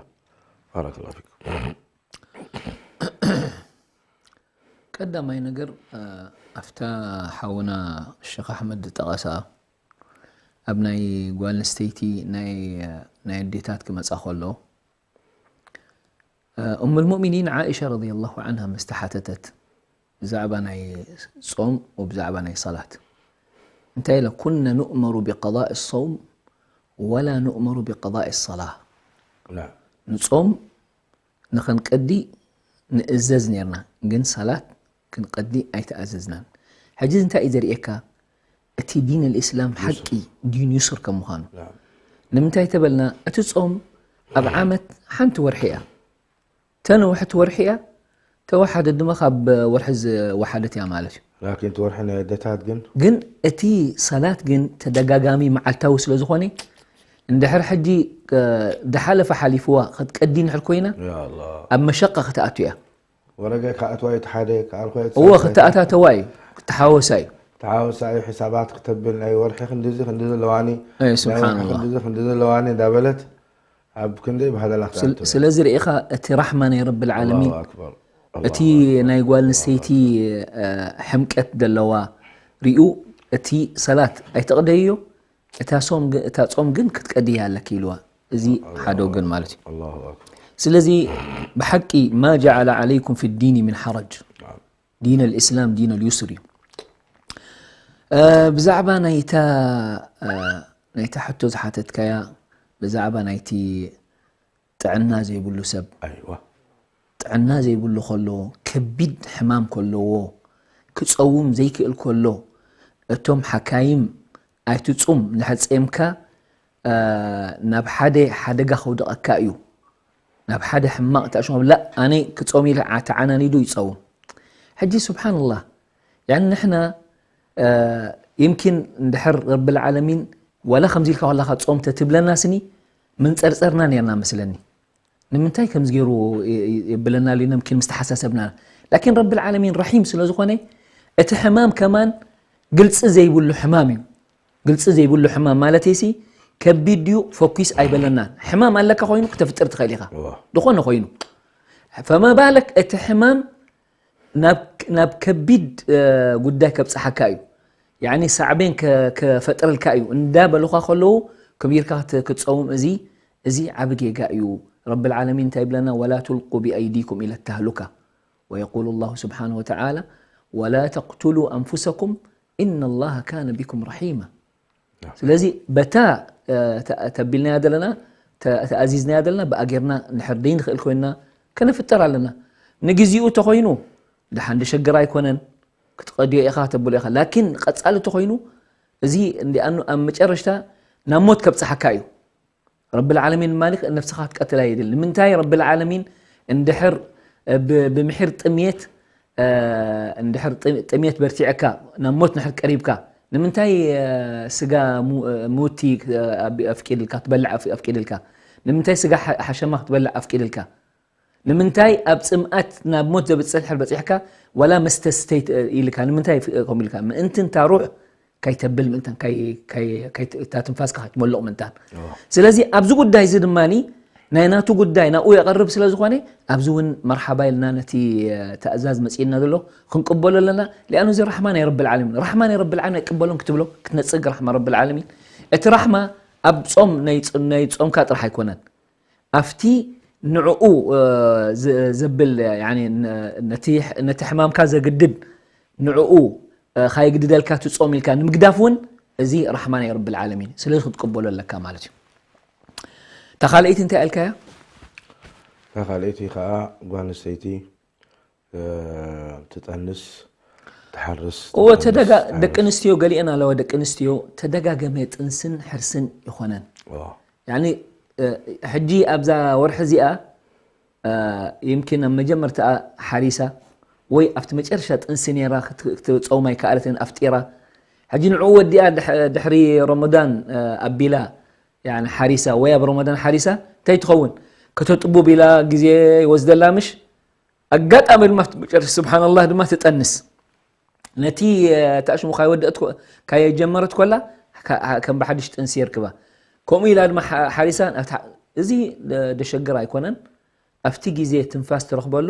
ባረከላ ፊኩም ቀዳማይ ነገር ኣብታ ሓውና ሸኽ ኣሕመድ ዝጠቐሳ ኣብ ናይ ጓል ኣንስተይቲ ናይ ኣዴታት ክመፃ ከሎ እም ልሙእሚኒን ዓኢሻ ረዲየላሁ ዓንሃ ምስ ተሓተተት ብዛዕባ ናይ ጾም ወብዛዕባ ናይ ሰላት እንታይ ኢለ ኩነ ንእመሩ ብቀዳእ ሰውም ወላ ንእመሩ ብቀዳእ ሰላ ንጾም ንኸንቀዲ ንእዘዝ ነርና ግን ሰላት ክንቀዲ ኣይተኣዘዝናን ሕጂ እንታይ እዩ ዘርእየካ እቲ ዲን ልእስላም ሓቂ ዲን ዩስር ከም ምዃኑ ንምንታይ ተበልና እቲ ጾም ኣብ ዓመት ሓንቲ ወርሒ እያ ተነውሐት ወርሒ እያ ተወሓደት ድማ ካብ ወርሒ ዝወሓደት እያ ማለት እዩ ላኪን እቲ ወርሒ ናይ ኣደታት ግን ግን እቲ ሰላት ግን ተደጋጋሚ መዓልታዊ ስለ ዝኾነ እንድሕር ሕጂ ዝሓለፈ ሓሊፍዋ ክትቀዲ እንድሕር ኮይና ኣብ መሸቃ ክትኣቱ እያ ወረገ ከኣትዋ እቲ ሓደ ከኣልኳ እዎ ክተኣታተዋ እዩ ክትሓወሳ እዩ ተሓወሳ እዩ ሕሳባት ክተብል ናይ ወርሒ ክንድዚ ክንድዚ ኣለዋኒ ስብሓንላ ክንድዚ ክንድዚ ኣለዋኒ እንዳበለት ኣብ ክንደይ ባህለላ ክትኣቱ ስለዚ ርኢኻ እቲ ራሕማ ናይ ረቢ ልዓለሚን ኣክበር እቲ ናይ ጓል ኣንስተይቲ ሕምቀት ዘለዋ ሪኡ እቲ ሰላት ኣይተቕደዮ እታ ሶም ግን- እታ ጾም ግን ክትቀድያ ኣለኪ ኢልዋ እዚ ሓደ ወገን ማለት እዩ ኣላሁ ኣክበር ስለዚ ብሓቂ ማ ጀዓለ ዓለይኩም ፊ ዲኒ ምን ሓረጅ ዲን ልእስላም ዲን ልዩስር እዩ እ፣ ብዛዕባ ናይታ እ፣ ናይታ ሕቶ ዝሓተትካያ ብዛዕባ ናይቲ ጥዕና ዘይብሉ ሰብ ኣይዋ ጥዕና ዘይብሉ ከሎ ከቢድ ሕማም ከለዎ ክፀውም ዘይክእል ከሎ እቶም ሓካይም ኣይትፁም ንሕፀምካ ናብ ሓደ ሓደጋ ከውድቐካ እዩ ናብ ሓደ ሕማቕ ተኣሽሞ ላ ኣነ ክፀውም ኢለ ተዓናኒዱ ይፀውም ሕጂ ስብሓንላህ ያኒ ንሕና يمكن እንድሕር ረቢ العالمين ዋላ ከምዚ ኢልካ ከለኻ ጾም ተትብለና ስኒ ምንጸርጸርና ኔርና መስለኒ ንምንታይ ከምዚ ገይሩ የብለና ልና ምኪን ምስ ተሓሳሰብና። ላኪን ረብል ዓለሚን ረሒም ስለ ዝኾነ እቲ ሕማም ከማን ግልፂ ዘይብሉ ሕማም እዩ። ግልፂ ዘይብሉ ሕማም ማለት ሲ ከቢድ ድዩ ፈኩስ ኣይበለናን። ሕማም ኣለካ ኮይኑ ክተፍጥር ትኽእል ኢኻ። ዝኾነ ኮይኑ ፈመባለክ እቲ ሕማም ናብ ከቢድ ጉዳይ ከብፅሓካ እዩ። ያኒ ሳዕቤን ከፈጥረልካ እዩ እንዳበሉኻ ከለዉ ክቢርካ ክትፀውም እዚ እዚ ዓቢ ጌጋ እዩ። ረብል ዓለሚን እንታይ ይብለና? ወላ ቱልቁ ብኣይዲኩም ኢለ ተህሉካ ወየቁሉ ላሁ ስብሓነ ወተዓላ ወላ ተቅቱሉ ኣንፉሰኩም ኢነ ላሃ ካነ ቢኩም ረሒማ። ስለዚ በታ ተቢልናያ ዘለና ተኣዚዝናያ ዘለና ብኣጌርና ንድሕር ደይ ንኽእል ኮይንና ከነፍጠር ኣለና። ንግዚኡ ተኾይኑ ደሓን ደሸግር ኣይኮነን ክትቀድዮ ኢኻ ተብሎ ኢኻ። ላኪን ቀጻሊ ተኾይኑ እዚ እንዲኣኑ ኣብ መጨረሽታ ናብ ሞት ከብጽሓካ እዩ። ረብል ዓለሚን ማሊክ ነፍስኻ ክትቀትል ኣይድል። ንምንታይ ረብል ዓለሚን እንድሕር ብምሒር ጥምየት እንድሕር ጥምየት በርቲዕካ ናብ ሞት ንሕር ቀሪብካ ንምንታይ ስጋ ሙቲ ኣፍቂድልካ ትበልዕ ኣፍቂድልካ? ንምንታይ ስጋ ሓሸማ ክትበልዕ ኣፍቂድልካ? ንምንታይ ኣብ ጽምኣት ናብ ሞት ዘብጽሕ ድሕር በጺሕካ ዋላ መስተ ስተይ ኢልካ ንምንታይ ከምኡ ኢልካ ምእንቲ እንታ ሩሕ ከይተብል ምእንታን እታ ትንፋስካ ከይትመልቕ ምእንታን። ስለዚ ኣብዚ ጉዳይ እዚ ድማ ናይ ናቱ ጉዳይ ናብኡ የቐርብ ስለ ዝኾነ ኣብዚ እውን መርሓባ ኢልና ነቲ ተእዛዝ መጺእና ዘሎ ክንቅበሎ ኣለና። ሊኣኑ እዚ ራሕማ ናይ ረብል ዓለሚን ራሕማ ናይ ረብል ዓለሚን ኣይቅበሎን ክትብሎ ክትነጽግ ራሕማ ረብል ዓለሚን እቲ ራሕማ ኣብ ጾም ናይ ጾምካ ጥራሕ ኣይኮነን። ኣብቲ ንዕኡ ዘብል ነቲ ሕማምካ ዘግድድ ንዕኡ ካየግድደልካ ትጾም ኢልካ ንምግዳፍ እውን እዚ ራሕማ ናይ ረብል ዓለሚን ስለዚ ክትቅበሎ ኣለካ ማለት እዩ። እታ ካልኣይቲ እንታይ ኣልካያ? እታ ካልኣይቲ ከዓ ጓል ኣንስተይቲ ትጠንስ ትሓርስ እወ ተደጋ ደቂ ኣንስትዮ ገሊአን ኣለዋ ደቂ ኣንስትዮ ተደጋገመ ጥንስን ሕርስን ይኾነን። ያኒ ሕጂ ኣብዛ ወርሒ እዚኣ ይምኪን ኣብ መጀመርታ ሓሪሳ ወይ ኣብቲ መጨረሻ ጥንሲ ነራ ክትፀውማ ይከኣለትን ኣፍጢራ ሕጂ ንዕኡ ወዲኣ ድሕሪ ረመዳን ኣቢላ ሓሪሳ ወይ ኣብ ረመዳን ሓሪሳ እንታይ ትኸውን ከተጥቡ ቢላ ግዜ ይወስደላ ምሽ ኣጋጣሚ ድማ መጨረሻ ስብሓንላህ ድማ ትጠንስ ነቲ ተኣሽሙ ካይወደአት ካየጀመረት ኮላ ከም ብሓድሽ ጥንሲ የርክባ። ከምኡ ኢላ ድማ ሓሪሳ እዚ ደሸግር ኣይኮነን። ኣብቲ ግዜ ትንፋስ ትረኽበሉ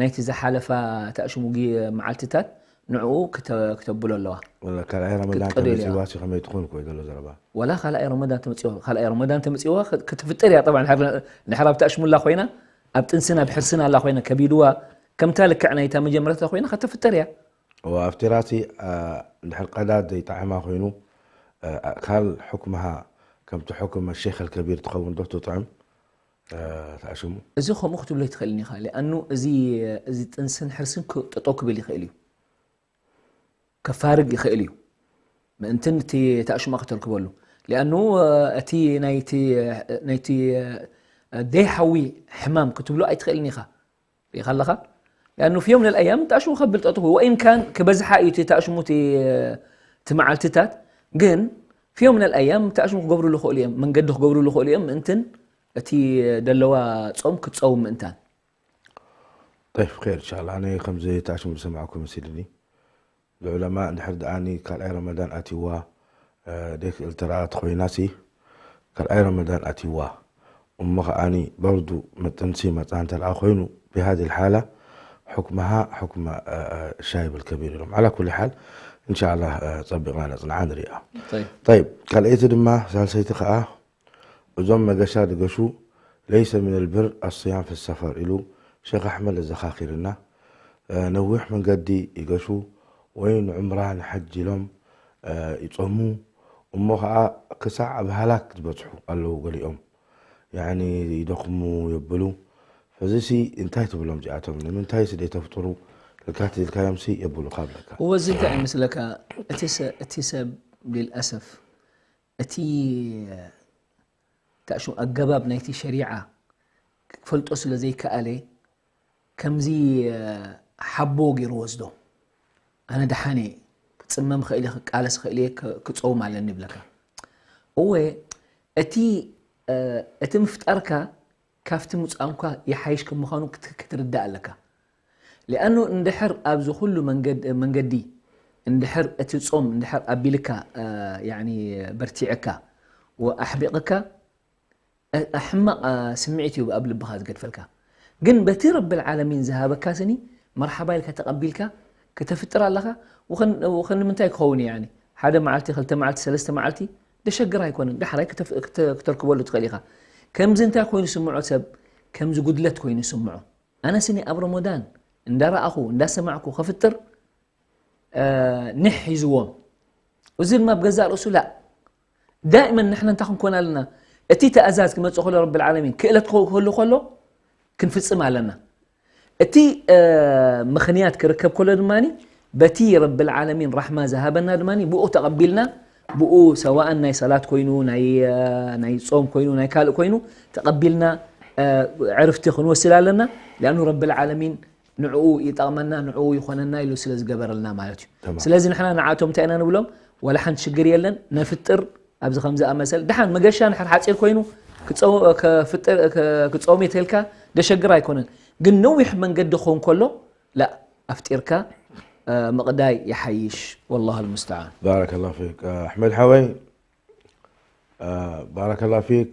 ናይቲ ዝሓለፋ ተኣሽሙ መዓልትታት ንዕኡ ክተብሎ ኣለዋ። ካልኣይ ረመዳን ክትቀዶ ኢልያ። ተመፂዋ ሲ ከመይ ትኾን እኮ እዩ ዘሎ ዘረባ። ወላ ካልኣይ ረመዳን ተመፂዋ ካልኣይ ረመዳን ተመፂዋ ክትፍጠር እያ። ጠብዓ ንሕር ኣብ ተኣሽሙላ ኮይና ኣብ ጥንስን ኣብ ሕርስን ኣላ ኮይና ከቢድዋ ከምታ ልክዕ ናይታ መጀመርታ ኮይና ከተፍጠር እያ። እዋ ኣብቲ ራሲ እንድሕር ቀዳድ ዘይጣዕማ ኮይኑ ኣእካል ሕክምሃ ከምቲ ሕክም ሸይኽ ኣልከቢር ትኸውን ዶ ትጥዕም ተኣሽሙ? እዚ ከምኡ ክትብሎ ኣይትኽእልን ኢኻ። ሊኣኑ እዚ እዚ ጥንስን ሕርስን ጠጠው ክብል ይኽእል እዩ። ከፋርግ ይኽእል እዩ። ምእንትን እቲ ተኣሽማ ከተርክበሉ ሊኣኑ እቲ ናይቲ ናይቲ ደይ ሓዊ ሕማም ክትብሎ ኣይትኽእልን ኢኻ። ሪኢኻ ኣለኻ? ሊኣኑ ፊዮም ነል ኣያም ተኣሽሙ ከብል ጠጥኹ ወኢን ካን ክበዝሓ እዩ እቲ ተኣሽሙ እቲ መዓልትታት ግን ፊዮም ነል ኣያም ተኣሽሙ ክገብሩ ልኽእሉ እዮም መንገዲ ክገብሩ ልኽእሉ እዮም ምእንትን እቲ ደለዋ ጾም ክትጸውም ምእንታን። طيب خير إن شاء الله أنا ከምዚ ተኣሽሙ ዝሰማዕኩ መሲልኒ። ልዑለማ እንድሕር ደኣኒ ካልኣይ ረመዳን ኣትይዋ ደይክእል ተረኣ ተኾይናሲ ካልኣይ ረመዳን ኣትይዋ እሞ ከኣኒ በርዱ መጥንሲ መፃ እንተለኣ ኮይኑ بهذه الحالة حكمها حكم الشايب الكبير ኢሎም على كل حال إن شاء الله ፀቢቕና ነፅንዓ ንሪኣ። طيب ካልኣይቲ ድማ ሳልሰይቲ ከዓ እዞም መገሻ ድገሹ ليس من البر الصيام في السفر ኢሉ ሸኽ ኣሕመድ ኣዘኻኺርና። ነዊሕ መንገዲ ይገሹ ወይ ንዑምራ ንሐጅ ኢሎም ይጾሙ እሞ ኸዓ ክሳዕ ኣብ ሃላክ ዝበጽሑ ኣለዉ ገሊኦም ያዕኒ ይደኽሙ የብሉ። ሕዚሲ እንታይ ትብሎም እዚኣቶም ንምንታይስ ደይተፍጥሩ ልካት ኢልካዮምሲ የብሉ ካብ ለካ። እወ እዚ እንታይ እዩ ምስለካ እቲ ሰብ ሊልኣሰፍ እቲ ተኣሽሙ ኣገባብ ናይቲ ሸሪዓ ክፈልጦ ስለ ዘይከኣለ ከምዚ ሓቦ ገይሩ ወስዶ። ኣነ ደሓን እየ ክፅመም ኽእል እየ ክቃለስ ኽእል እየ ክፀውም ኣለኒ ይብለካ። እወ እቲ እቲ ምፍጣርካ ካብቲ ምጻምኳ ይሓይሽ ከም ምዃኑ ክት- ክትርዳእ ኣለካ። ሊኣኑ እንድሕር ኣብዚ ኩሉ መንገድ- መንገዲ እንድሕር እቲ ጾም እንድሕር ኣቢልካ እ፣ ያኒ በርቲዕካ ወኣሕቢቕካ እ፣ ሕማቕ እ፣ ስምዒት እዩ ኣብ ልብኻ ዝገድፈልካ። ግን በቲ ረብል ዓለሚን ዝሃበካ ስኒ መርሓባ ኢልካ ተቐቢልካ ከተፍጥር ኣለኻ። ወኸን- ወኸን ንምንታይ ክኸውን እዩ ያኒ ሓደ መዓልቲ ክልተ መዓልቲ ሰለስተ መዓልቲ ደሸግር ኣይኮነን። ዳሕራይ ክተፍ- ክተ- ክተርክበሉ ትኽእል ኢኻ። ከምዚ እንታይ ኮይኑ ስምዖ ሰብ ከምዚ ጉድለት ኮይኑ ስምዖ። ኣነ ስኒ ኣብ ረመዳን እንዳረኣኹ እንዳሰማዕኩ ከፍጥር እ፣ ንሕ ሒዝዎም። እዚ ድማ ብገዛእ ርእሱ ላእ ዳእመን ንሕና እንታይ ክንኮን ኣለና? እቲ ተእዛዝ ክመጽእ ከሎ ረብል ዓለሚን ክእለት ክህሉ ከሎ ክንፍጽም ኣለና። እቲ እ፣ ምኽንያት ክርከብ ከሎ ድማ በቲ ረብል ዓለሚን ራሕማ ዝሃበና ድማ ብኡ ተቐቢልና ብኡ ሰዋእን ናይ ሰላት ኮይኑ ናይ እ፣ ናይ ጾም ኮይኑ ናይ ካልእ ኮይኑ ተቐቢልና እ፣ ዕርፍቲ ክንወስድ ኣለና። ሊኣኑ ረብል ዓለሚን ንዕኡ ይጠቕመና ንዕኡ ይኾነና ኢሉ ስለ ዝገበረልና ማለት እዩ። ስለዚ ንሕና ንዓቶም እንታይ ኢና ንብሎም? ዋላ ሓንቲ ሽግር የለን፣ ነፍጥር ኣብዚ ከም ዝኣመሰል ደሓን መገሻ ንሕር ሓፂር ኮይኑ ክፀው- ከፍጥር- ከ- ክፀውም የተልካ ደሸግር ኣይኮነን። ግን ነዊሕ መንገዲ ክኸውን ከሎ ላ ኣፍጢርካ እ፣ ምቕዳይ ይሓይሽ። ወላሁ ልሙስተዓን። ባረከላ ፊክ ኣሕመድ ሓወይ፣ ባረከላ ፊክ።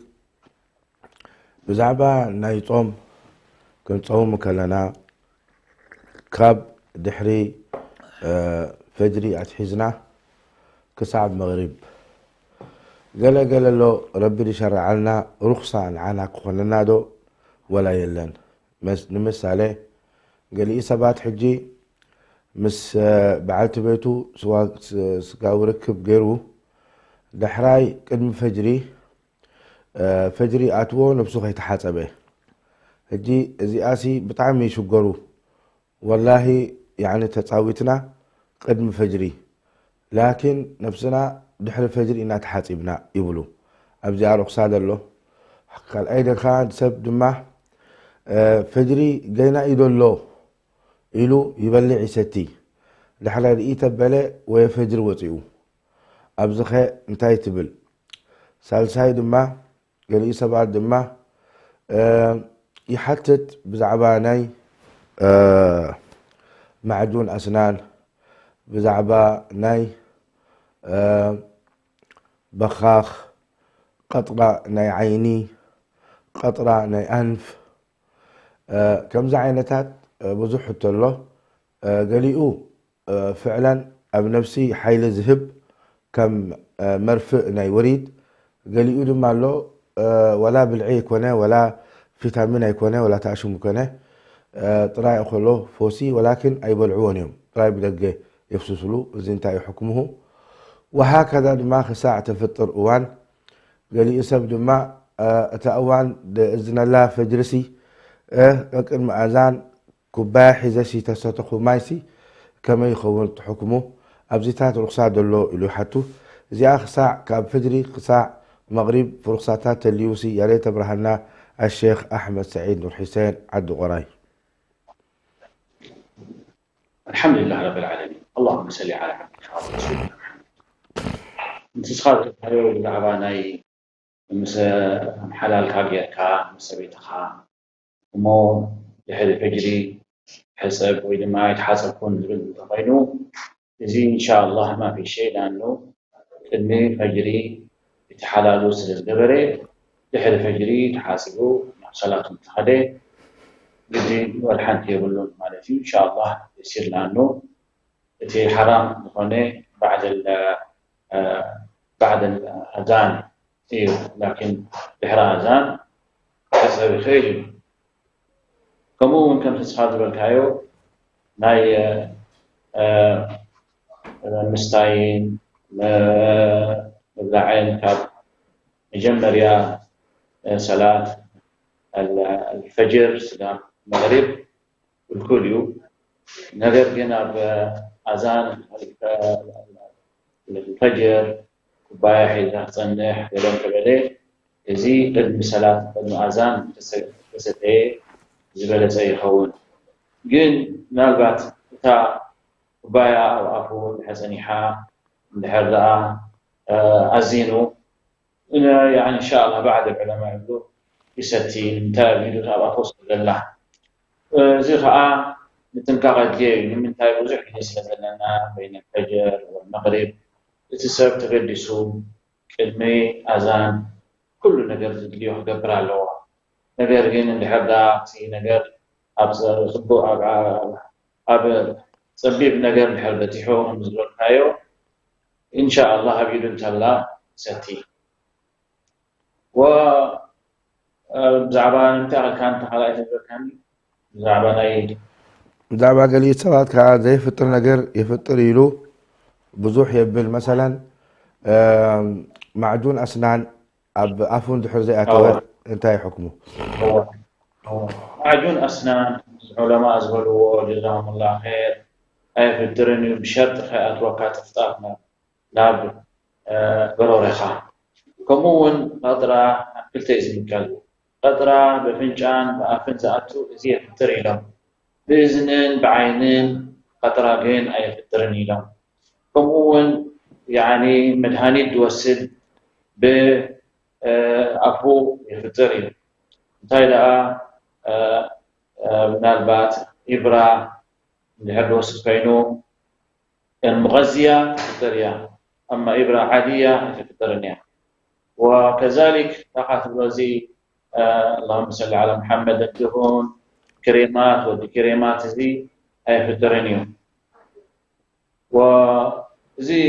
ብዛዕባ ናይ ጾም ክንጸውም ከለና ካብ ድሕሪ ፈጅሪ ኣትሒዝና ክሳብ መቕሪብ ገለ ገለ ኣሎ። ረቢ ዝሸረዓልና ሩኽሳ ንዓና ክኾነና ዶ ወላ የለን? መስ- ንምሳሌ ገሊኡ ሰባት ሕጂ ምስ በዓልቲ ቤቱ ስዋ- ስ- ስጋዊ ርክብ ገይሩ ዳሕራይ ቅድሚ ፈጅሪ ፈጅሪ ኣትዎ ነብሱ ከይተሓፀበ። ሕጂ እዚኣሲ ብጣዕሚ ይሽገሩ። ወላሂ ያኒ ተፃዊትና ቅድሚ ፈጅሪ ላኪን ነብስና ድሕሪ ፈጅሪ ኢና ተሓፂብና ይብሉ። ኣብዚኣ ርኹሳ ዘሎ። ካልኣይ ደካ ሰብ ድማ ፈጅሪ ገይና እዩ ዘሎ ኢሉ ይበልዕ ይሰቲ። ዳሕራይ ርኢ ተበለ ወየ ፈጅሪ ወፂኡ። ኣብዚኸ እንታይ ትብል? ሳልሳይ ድማ ገሊኡ ሰባት ድማ ይሓትት ብዛዕባ ናይ ማዕጁን ኣስናን፣ ብዛዕባ ናይ በኻኽ፣ ቀጥራ ናይ ዓይኒ፣ ቀጥራ ናይ ኣንፍ፣ ከምዚ ዓይነታት ብዙሕ ሕቶ ኣሎ። ገሊኡ ፍዕለን ኣብ ነብሲ ሓይሊ ዝህብ ከም መርፍእ ናይ ወሪድ፣ ገሊኡ ድማ ኣሎ ወላ ብልዒ ኣይኮነ ወላ ፊታሚን ኣይኮነ ወላ ታሽሙ ኮነ ጥራይ ከሎ ፎሲ ወላኪን ኣይበልዕዎን እዮም፣ ጥራይ ብደገ የፍስስሉ። እዚ እንታይ እዩ ሕክምሁ? ወሃከዛ ድማ ክሳዕ ተፍጥር እዋን ገሊኡ ሰብ ድማ እታ እዋን ዝእዝነላ ፈጅርሲ ቀቅድሚ ኣዛን ኩባያ ሒዘሲ ተሰተኹ ማይሲ ከመይ ይኸውን እቲ ሕክሙ? ኣብዚታት ርኽሳ ደሎ ኢሉ ይሓቱ። እዚኣ ክሳዕ ካብ ፍጅሪ ክሳዕ መቕሪብ ፍሩኽሳታት ተልዩሲ ያሬት ኣብርሃና ኣሼኽ ኣሕመድ ሰዒድ ኑር ሒሴን ዓዲ ቆራይ። الحمد لله رب العالمين اللهم صل على عبدك ورسولك محمد እንስኻ ዝረኸበ ብዛዕባ ናይ ምስ ሓላልካ ጌርካ ምስ ሰበይትኻ እሞ ድሕሪ ፈጅሪ ሕፀብ ወይ ድማ ኣይተሓፀብኩን ዝብል እንተኾይኑ እዚ እንሻኣላህ ማፊ ሸይ ዳኑ ቅድሚ ፈጅሪ እቲ ሓላሉ ስለ ዝገበረ ድሕሪ ፈጅሪ ተሓፂቡ ናብ ሰላቱ እንተኸደ ግዲ ወላ ሓንቲ የብሉን ማለት እዩ። እንሻኣላህ የሲር ዳኑ እቲ ሓራም ዝኾነ ባዕድ ባዕድ ኣዛን እዩ ላኪን ድሕሪ ኣዛን ክሕሰብ ይኽእል እዩ። ከምኡ እውን ከምቲ ንስኻ ዝበልካዮ ናይ ምስታይን ምብላዕን ካብ መጀመርያ ሰላት ፈጅር ስጋብ መቕሪብ ክልኩል እዩ። ነገር ግን ኣብ ኣዛን ፈጅር ኩባያ ሒዝካ ክፀንሕ ገለ እንተበለ እዚ ቅድሚ ሰላት ቅድሚ ኣዛን ተሰተየ ዝበለፀ ይኸውን። ግን ምናልባት እታ ኩባያ ኣብ ኣፉ እንድሕር ፀኒሓ እንድሕር ደኣ ኣዚኑ እንሻላ ባዕድ ዕለማ ይብሉ ይሰቲ፣ ንምንታይ ኣብ ኢዱ ኣብ ኣፎ ስለ ዘላ። እዚ ኸኣ ንጥንቃቐ ኣድልዮ እዩ። ንምንታይ? ብዙሕ ግዜ ስለ ዘለና፣ በይነ ፈጀር ወመቕሪብ እቲ ሰብ ተገዲሱ ቅድሚ ኣዛን ኩሉ ነገር ዘድልዮ ክገብር ኣለዎ። ነገር ግን እንድሕር ደኣ እቲ ነገር ኣብ ጽቡቕ ኣብ ኣብ ጸቢብ ነገር እንድሕር በጺሑ ከም ዝበልካዮ ኢንሻኣላህ ኣብ ኢዱ እንተላ ሰቲ ብዛዕባ ንምንታይ ኣኽልካ እንተ ካልኣይ ተዘካኒ ብዛዕባ ናይ ብዛዕባ ገሊኡ ሰባት ከዓ ዘይፍጥር ነገር ይፍጥር ኢሉ ብዙሕ የብል። መሰለን ማዕጁን ኣስናን ኣብ ኣፉ እንድሕር ዘይኣተወ እንታይ ሕክሙ? ማዕጁን ኣስናን ዑለማ ዝበልዎ ጀዛሁም ላ ር ኣየፍጥርን እዩ ብሸርጢ ከይኣትወካ ጥፍጣፍ ናብ ጎሮሬኻ። ከምኡ እውን ቐጥራ ኣብ ክልተ እዩ ዝምቀል። ቐጥራ ብፍንጫን ብኣፍን ዝኣቱ እዚ የፍጥር ኢሎም። ብእዝንን ብዓይንን ቐጥራ ግን ኣየፍጥርን ኢሎም። ከምኡ እውን ያኒ መድሃኒት ዝወስድ ብኣፉ የፍጥር እዩ። እንታይ ደኣ ምናልባት ኢብራ እንድሕር ዝወስድ ኮይኑ المغذية تفطر يا أما إبرة عادية تفطر يا وكذلك طاقة الوزي اللهم صل على محمد الدهون كريمات ودي كريمات زي أي فطرنيو وزي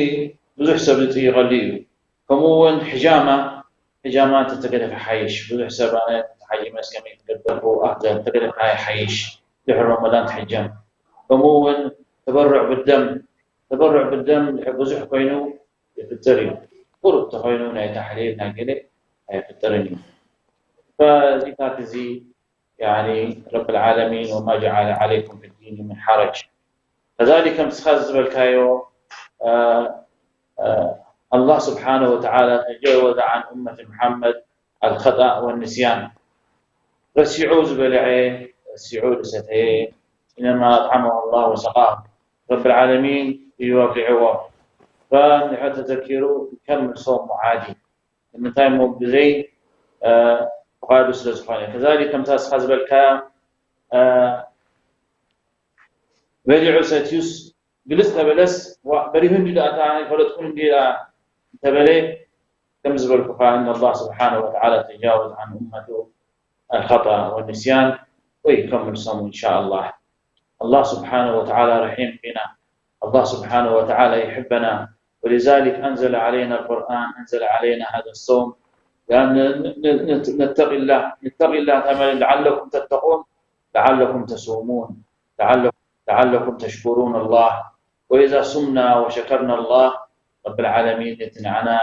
بزح سبت يغليو كمون حجامة حجامة تتقدر حيش بزح سبانة حجي مسكمي تقدر أفضل تقدر هاي حيش دحر رمضان تحجم ከምኡ እውን ተበርዕ ብደም ተበርዕ ብደም ብዙሕ ኮይኑ ይፍጠር እዩ። ቁሩብ ተኮይኑ ናይ ታሕሊል ናይ ገለ ኣይፍጠርን እዩ። فዚታት እዚ يعني رب العالمين وما جعل عليكم في الدين من حرج كذلك ከምስኻ ዝበልካዮ الله سبحانه وتعالى تجاوز عن أمة محمد الخطأ والنسيان ረሲዑ ዝበልዐ ረሲዑ ዝሰተየ إنما أطعمه الله وسقاه رب العالمين እዩ ኣብሊዕዎ فእንድሕር ተዘኪሩ ይከምል ሶሙ ዓዲ ንምንታይ እሞ ብዘይ ፍቓዱ ስለ ዝኾነ ከዛሊክ ከምታ እስኻ ዝበልካያ በሊዑ ሰትዩስ ግልፅ ተበለስ በሪሁ እንዲ ደኣ ኣይፈለጥኩን እንዲ ደኣ እንተበለ ከም ዝበልኩኻ إن الله سبحانه وتعالى تجاوز عن أمته الخطأ والنسيان ويكمل صومه إن شاء الله الله سبحانه وتعالى رحيم بنا الله سبحانه وتعالى يحبنا ولذلك أنزل علينا القرآن أنزل علينا هذا الصوم لأن نتقي الله نتقي الله تعالى لعلكم تتقون لعلكم تصومون لعلكم لعلكم تشكرون الله وإذا صمنا وشكرنا الله رب العالمين يتنعنا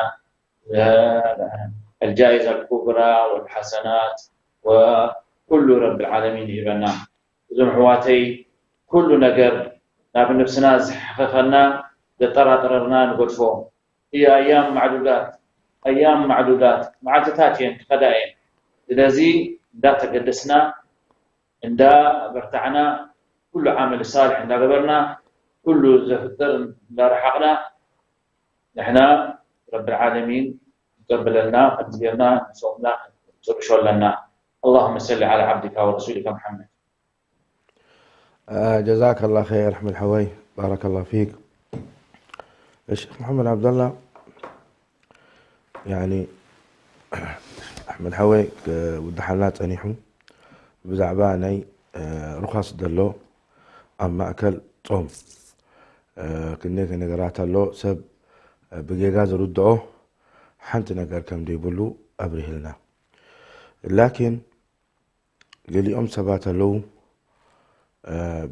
الجائزة الكبرى والحسنات وكل رب العالمين يبنا እዞም ኣሕዋተይ ኩሉ ነገር ናብ ነብስና ዝሕኸኸና ዘጠራጥረርና ንገድፎ እያ ኣያም ማዕዱዳት ኣያም ማዕዱዳት መዓልትታት እየን ክኸዳ እየን ስለዚ እንዳተገደስና እንዳ በርታዕና ኩሉ ዓመል ሳልሕ እንዳገበርና ኩሉ ዘፍጥር እንዳረሓቕና ንሕና ረቢ ዓለሚን ይቀበለልና ከምዚ ጌርና ንሶምና ክንፅርሾ ኣለና اللهم صل على عبدك ورسولك محمد جزاك الله خير أحمد حوي بارك الله فيك الشيخ محمد عبد الله يعني أحمد حوي ውድሓልና ጸኒሑ ብዛዕባ ናይ ሩኻስ ዘሎ ኣብ ማእከል ጾም ክንደይ ነገራት ኣሎ ሰብ ብጌጋ ዝርድኦ ሓንቲ ነገር ከም ዘይብሉ ኣብሪህልና ላኪን ገሊኦም ሰባት ኣለዉ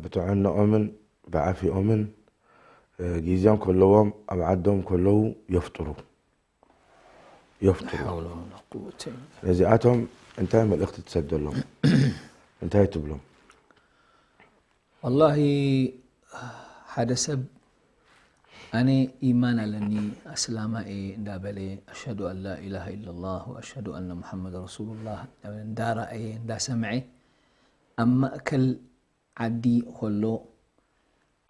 ብጥዕንኦምን ብዓፊኦምን ግዜኦም ከለዎም ኣብ ዓዶም ከለዉ የፍጥሩ የፍጥሩ ነዚኣቶም እንታይ መልእኽቲ ትሰደሎም እንታይ ትብሎም ወላሂ ሓደ ሰብ ኣነ ኢማን ኣለኒ ኣስላማ እየ እንዳበለ ኣሽሀዱ ኣን ላኢላሃ ኢለላህ ወኣሽሀዱ ኣነ ሙሓመድ ረሱሉላህ እንዳበለ እንዳረኣየ እንዳሰምዐ ኣብ ማእከል ዓዲ ከሎ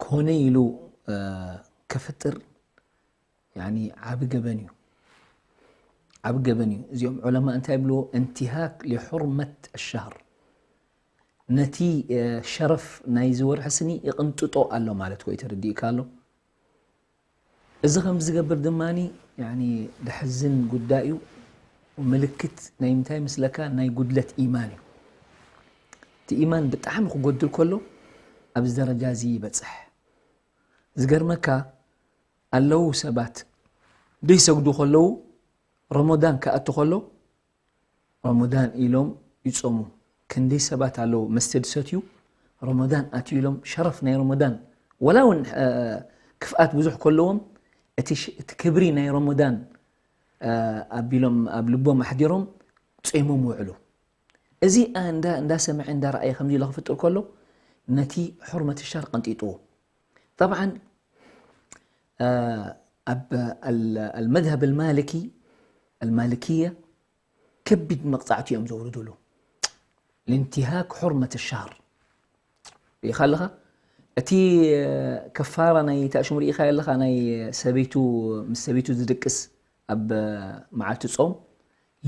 ኮነ ኢሉ ከፍጥር ዓቢ ገበን እዩ። ዓብ ገበን እዩ። እዚኦም ዑለማ እንታይ ይብልዎ? እንቲሃክ ሊሑርመት ሸህር፣ ነቲ ሸረፍ ናይዚ ወርሒ ስኒ ይቕንጥጦ ኣሎ ማለት ኮይ ተረዲእካ ኣሎ። እዚ ከም ዝገብር ድማ ደሕዝን ጉዳይ እዩ። ምልክት ናይ ምንታይ ምስለካ? ናይ ጉድለት ኢማን እዩ። እቲ ኢማን ብጣዕሚ ክጎድል ከሎ ኣብዚ ደረጃ እዚ ይበፅሕ። ዝገርመካ ኣለዉ ሰባት ደይሰግዱ ከለዉ ረመዳን ክኣቱ ከሎ ረመዳን ኢሎም ይጾሙ። ክንደይ ሰባት ኣለዉ መስተ ዝሰትዩ ረመዳን ኣትዩ ኢሎም ሸረፍ ናይ ረመዳን ወላ እውን ክፍኣት ብዙሕ ከለዎም እቲ ክብሪ ናይ ረመዳን ኣቢሎም ኣብ ልቦም ኣሕዲሮም ጾይሞም ውዕሉ። እዚ እንዳሰምዐ እንዳረኣየ ከምዚ ኢሉ ክፍጥር ከሎ ነቲ ሕርመት ሻር ቀንጢጥዎ። طبعا ኣብ المذهب المالكي المالكية ከቢድ መቕፃዕቲ እዮም ዘውርድሉ። لانتهاك حرمة الشهر ሪኢኻ ኣለኻ። እቲ ከፋራ ናይ ታሽሙ ሪኢኻ ኣለኻ። ናይ ሰበይቱ ምስ ሰበይቱ ዝድቅስ ኣብ መዓልቲ ጾም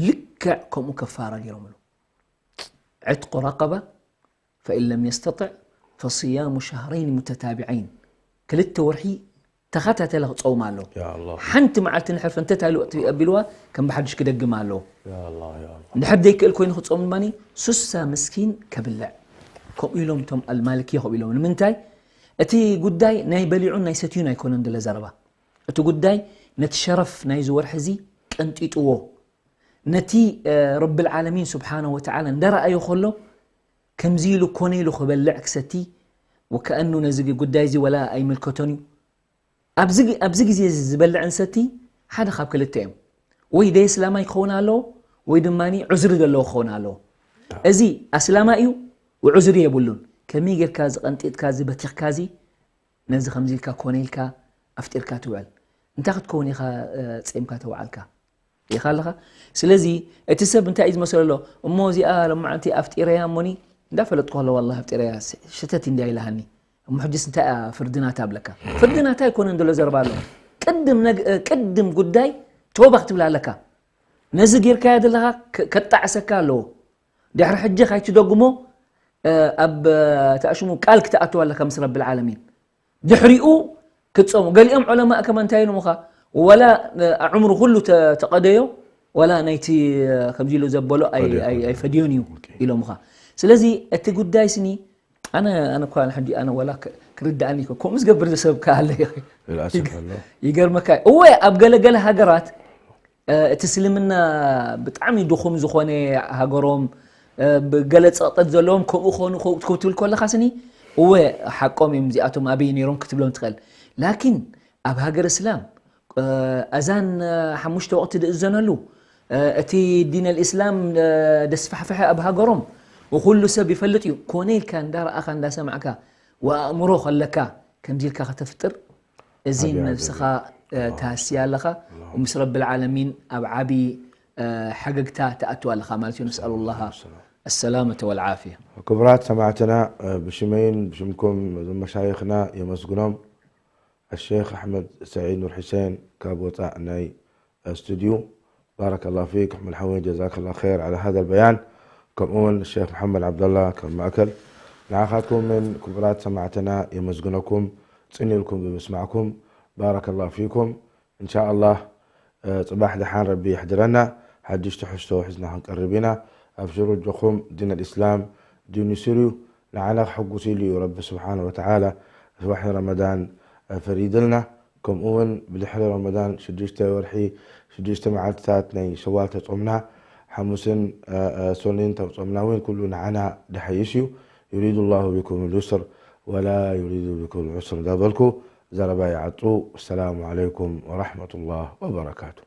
ልክዕ ከምኡ ከፋራ ገይሮምሉ። عتق رقبة فإن لم يستطع فصيام شهرين متتابعين ክልተ ወርሒ ተኸታተለ ክፀውም ኣሎ። ሓንቲ መዓልቲ ንሕርፍ እንተ ታይሉ ኣቢልዋ ከም ብሓድሽ ክደግም ኣለዎ። እንድሕር ዘይክእል ኮይኑ ክፀውም ድማ ሱሳ ምስኪን ከብልዕ። ከምኡ ኢሎም እቶም ኣልማልክየ ከምኡ ኢሎም። ንምንታይ? እቲ ጉዳይ ናይ በሊዑን ናይ ሰትዩን ኣይኮነን ድለ ዘረባ። እቲ ጉዳይ ነቲ ሸረፍ ናይዚ ወርሒ እዚ ቀንጢጥዎ። ነቲ ረብል ዓለሚን ስብሓነ ወተዓላ እንዳረኣዮ ከሎ ከምዚ ኢሉ ኮነ ኢሉ ክበልዕ ክሰቲ ወከኣኑ ነዚ ጉዳይ እዚ ወላ ኣይምልከቶን እዩ። ኣብዚ ግዜ እዚ ዝበልዕን ሰቲ ሓደ ካብ ክልተ እዮም። ወይ ደይ እስላማይ ክኸውን ኣለዎ ወይ ድማ ዑዝሪ ዘለዎ ክኸውን ኣለዎ። እዚ ኣስላማይ እዩ፣ ዑዝሪ የብሉን። ከመይ ጌርካ እዚ ቀንጢጥካ እዚ በቲኽካ እዚ ነዚ ከምዚ ኢልካ ኮነ ኢልካ ኣፍጢርካ ትውዕል? እንታይ ክትከውን ኢኻ ጼምካ ተውዓልካ? ኢኻ ኣለኻ። ስለዚ እቲ ሰብ እንታይ እዩ ዝመስሎ ኣሎ? እሞ እዚኣ ሎማዓንቲ ኣፍጢረያ እሞኒ እንዳፈለጥኩ ኣለዋ ኣላ ኣፍጢረያ ሸተት እንዲያ ኢላሃኒ። እሞ ሕጅስ እንታይ እያ ፍርድናታ ኣብለካ? ፍርድናታ ኣይኮነን ዘሎ ዘርባ ኣሎ። ቅድም ነግ- ቅድም ጉዳይ ተወባ ክትብል ኣለካ። ነዚ ጌርካያ ዘለኻ ከጣዕሰካ ኣለዎ። ድሕሪ ሕጂ ካይትደግሞ ኣብ ተኣሽሙ ቃል ክትኣትዋ ኣለካ ምስ ረብል ዓለሚን። ድሕሪኡ ክትፀሙ። ገሊኦም ዑለማእ ከማ እንታይ ኢሎምኻ? ወላ ኣዕምሩ ኩሉ ተቐደዮ ወላ ናይቲ ከምዚ ኢሉ ዘበሎ ኣይፈድዮን እዩ ኢሎምኻ። ስለዚ እቲ ጉዳይ ስኒ ኣነ ኣነ እኳ ሕጂ ኣነ ወላ ክርድኣኒ ከምኡ ዝገብር ሰብ ከኣለ ይገርመካ። እወ ኣብ ገለገለ ሃገራት እቲ እስልምና ብጣዕሚ ድኹም ዝኾነ ሃገሮም ብገለ ፀቕጠት ዘለዎም ከምኡ ኾኑ ክትብል ከለኻ ስኒ እወ ሓቆም እዮም እዚኣቶም ኣበይ ነይሮም ክትብሎም ትኽእል። ላኪን ኣብ ሃገር እስላም ኣዛን ሓሙሽተ ወቕቲ ዝእዘነሉ እቲ ዲን ኣልእስላም ደስፋሕፍሐ ኣብ ሃገሮም ወኩሉ ሰብ ይፈልጥ እዩ። ኮነ ኢልካ እንዳረኣኻ እንዳሰማዕካ ወኣእምሮ ከለካ ከምዚ ኢልካ ከተፍጥር እዚ ነብስኻ ተሃስያ ኣለኻ። ምስ ረብል ዓለሚን ኣብ ዓቢ ሓገግታ ትኣትው ኣለኻ ማለት እዩ። ነስኣሉ ላሃ ኣሰላመተ ወልዓፍያ። ክቡራት ሰማዕትና ብሽመይን ብሽምኩም እዞም መሻይኽና የመስግኖም። ኣሼኽ ኣሕመድ ሰዒድ ኑር ሑሴን ካብ ወፃእ ናይ ስቱድዩ። ባረከላሁ ፊክ ኣሕመድ ሓወይ ጀዛከላሁ ኸይር ዓላ ሃዛ ልበያን። ከምኡ እውን ሼኽ መሓመድ ዓብደላ ካብ ማእከል። ንዓኻትኩም ምን ክቡራት ሰማዕትና የመስግነኩም ፅን ኢልኩም ብምስማዕኩም። ባረከላሁ ፊኩም። እንሻኣላህ ፅባሕ ደሓን ረቢ የሕድረና። ሓድሽ ትሕዝቶ ሒዝና ክንቀርብ ኢና። ኣብሽሩ እጆኹም ዲን ኣልእስላም ዲን ይስር እዩ። ንዓና ክሕጉስ ኢሉ እዩ ረቢ ስብሓን ወተዓላ ወርሒ ረመዳን ፈሪድልና። ከምኡ እውን ብድሕሪ ረመዳን ሽዱሽተ ወርሒ ሽዱሽተ መዓልትታት ናይ ሸዋል ተጾምና ሓሙስን ሶኒን ተጾምና እውን ኩሉ ንዓና ድሓይሽ እዩ። ዩሪዱ ላሁ ቢኩም ልዩስር ወላ ዩሪዱ ቢኩም ልዑስር እንዳበልኩ ዘረባ ይዓጹ። ወሰላሙ ዓለይኩም ወራሕመቱላህ ወበረካቱ።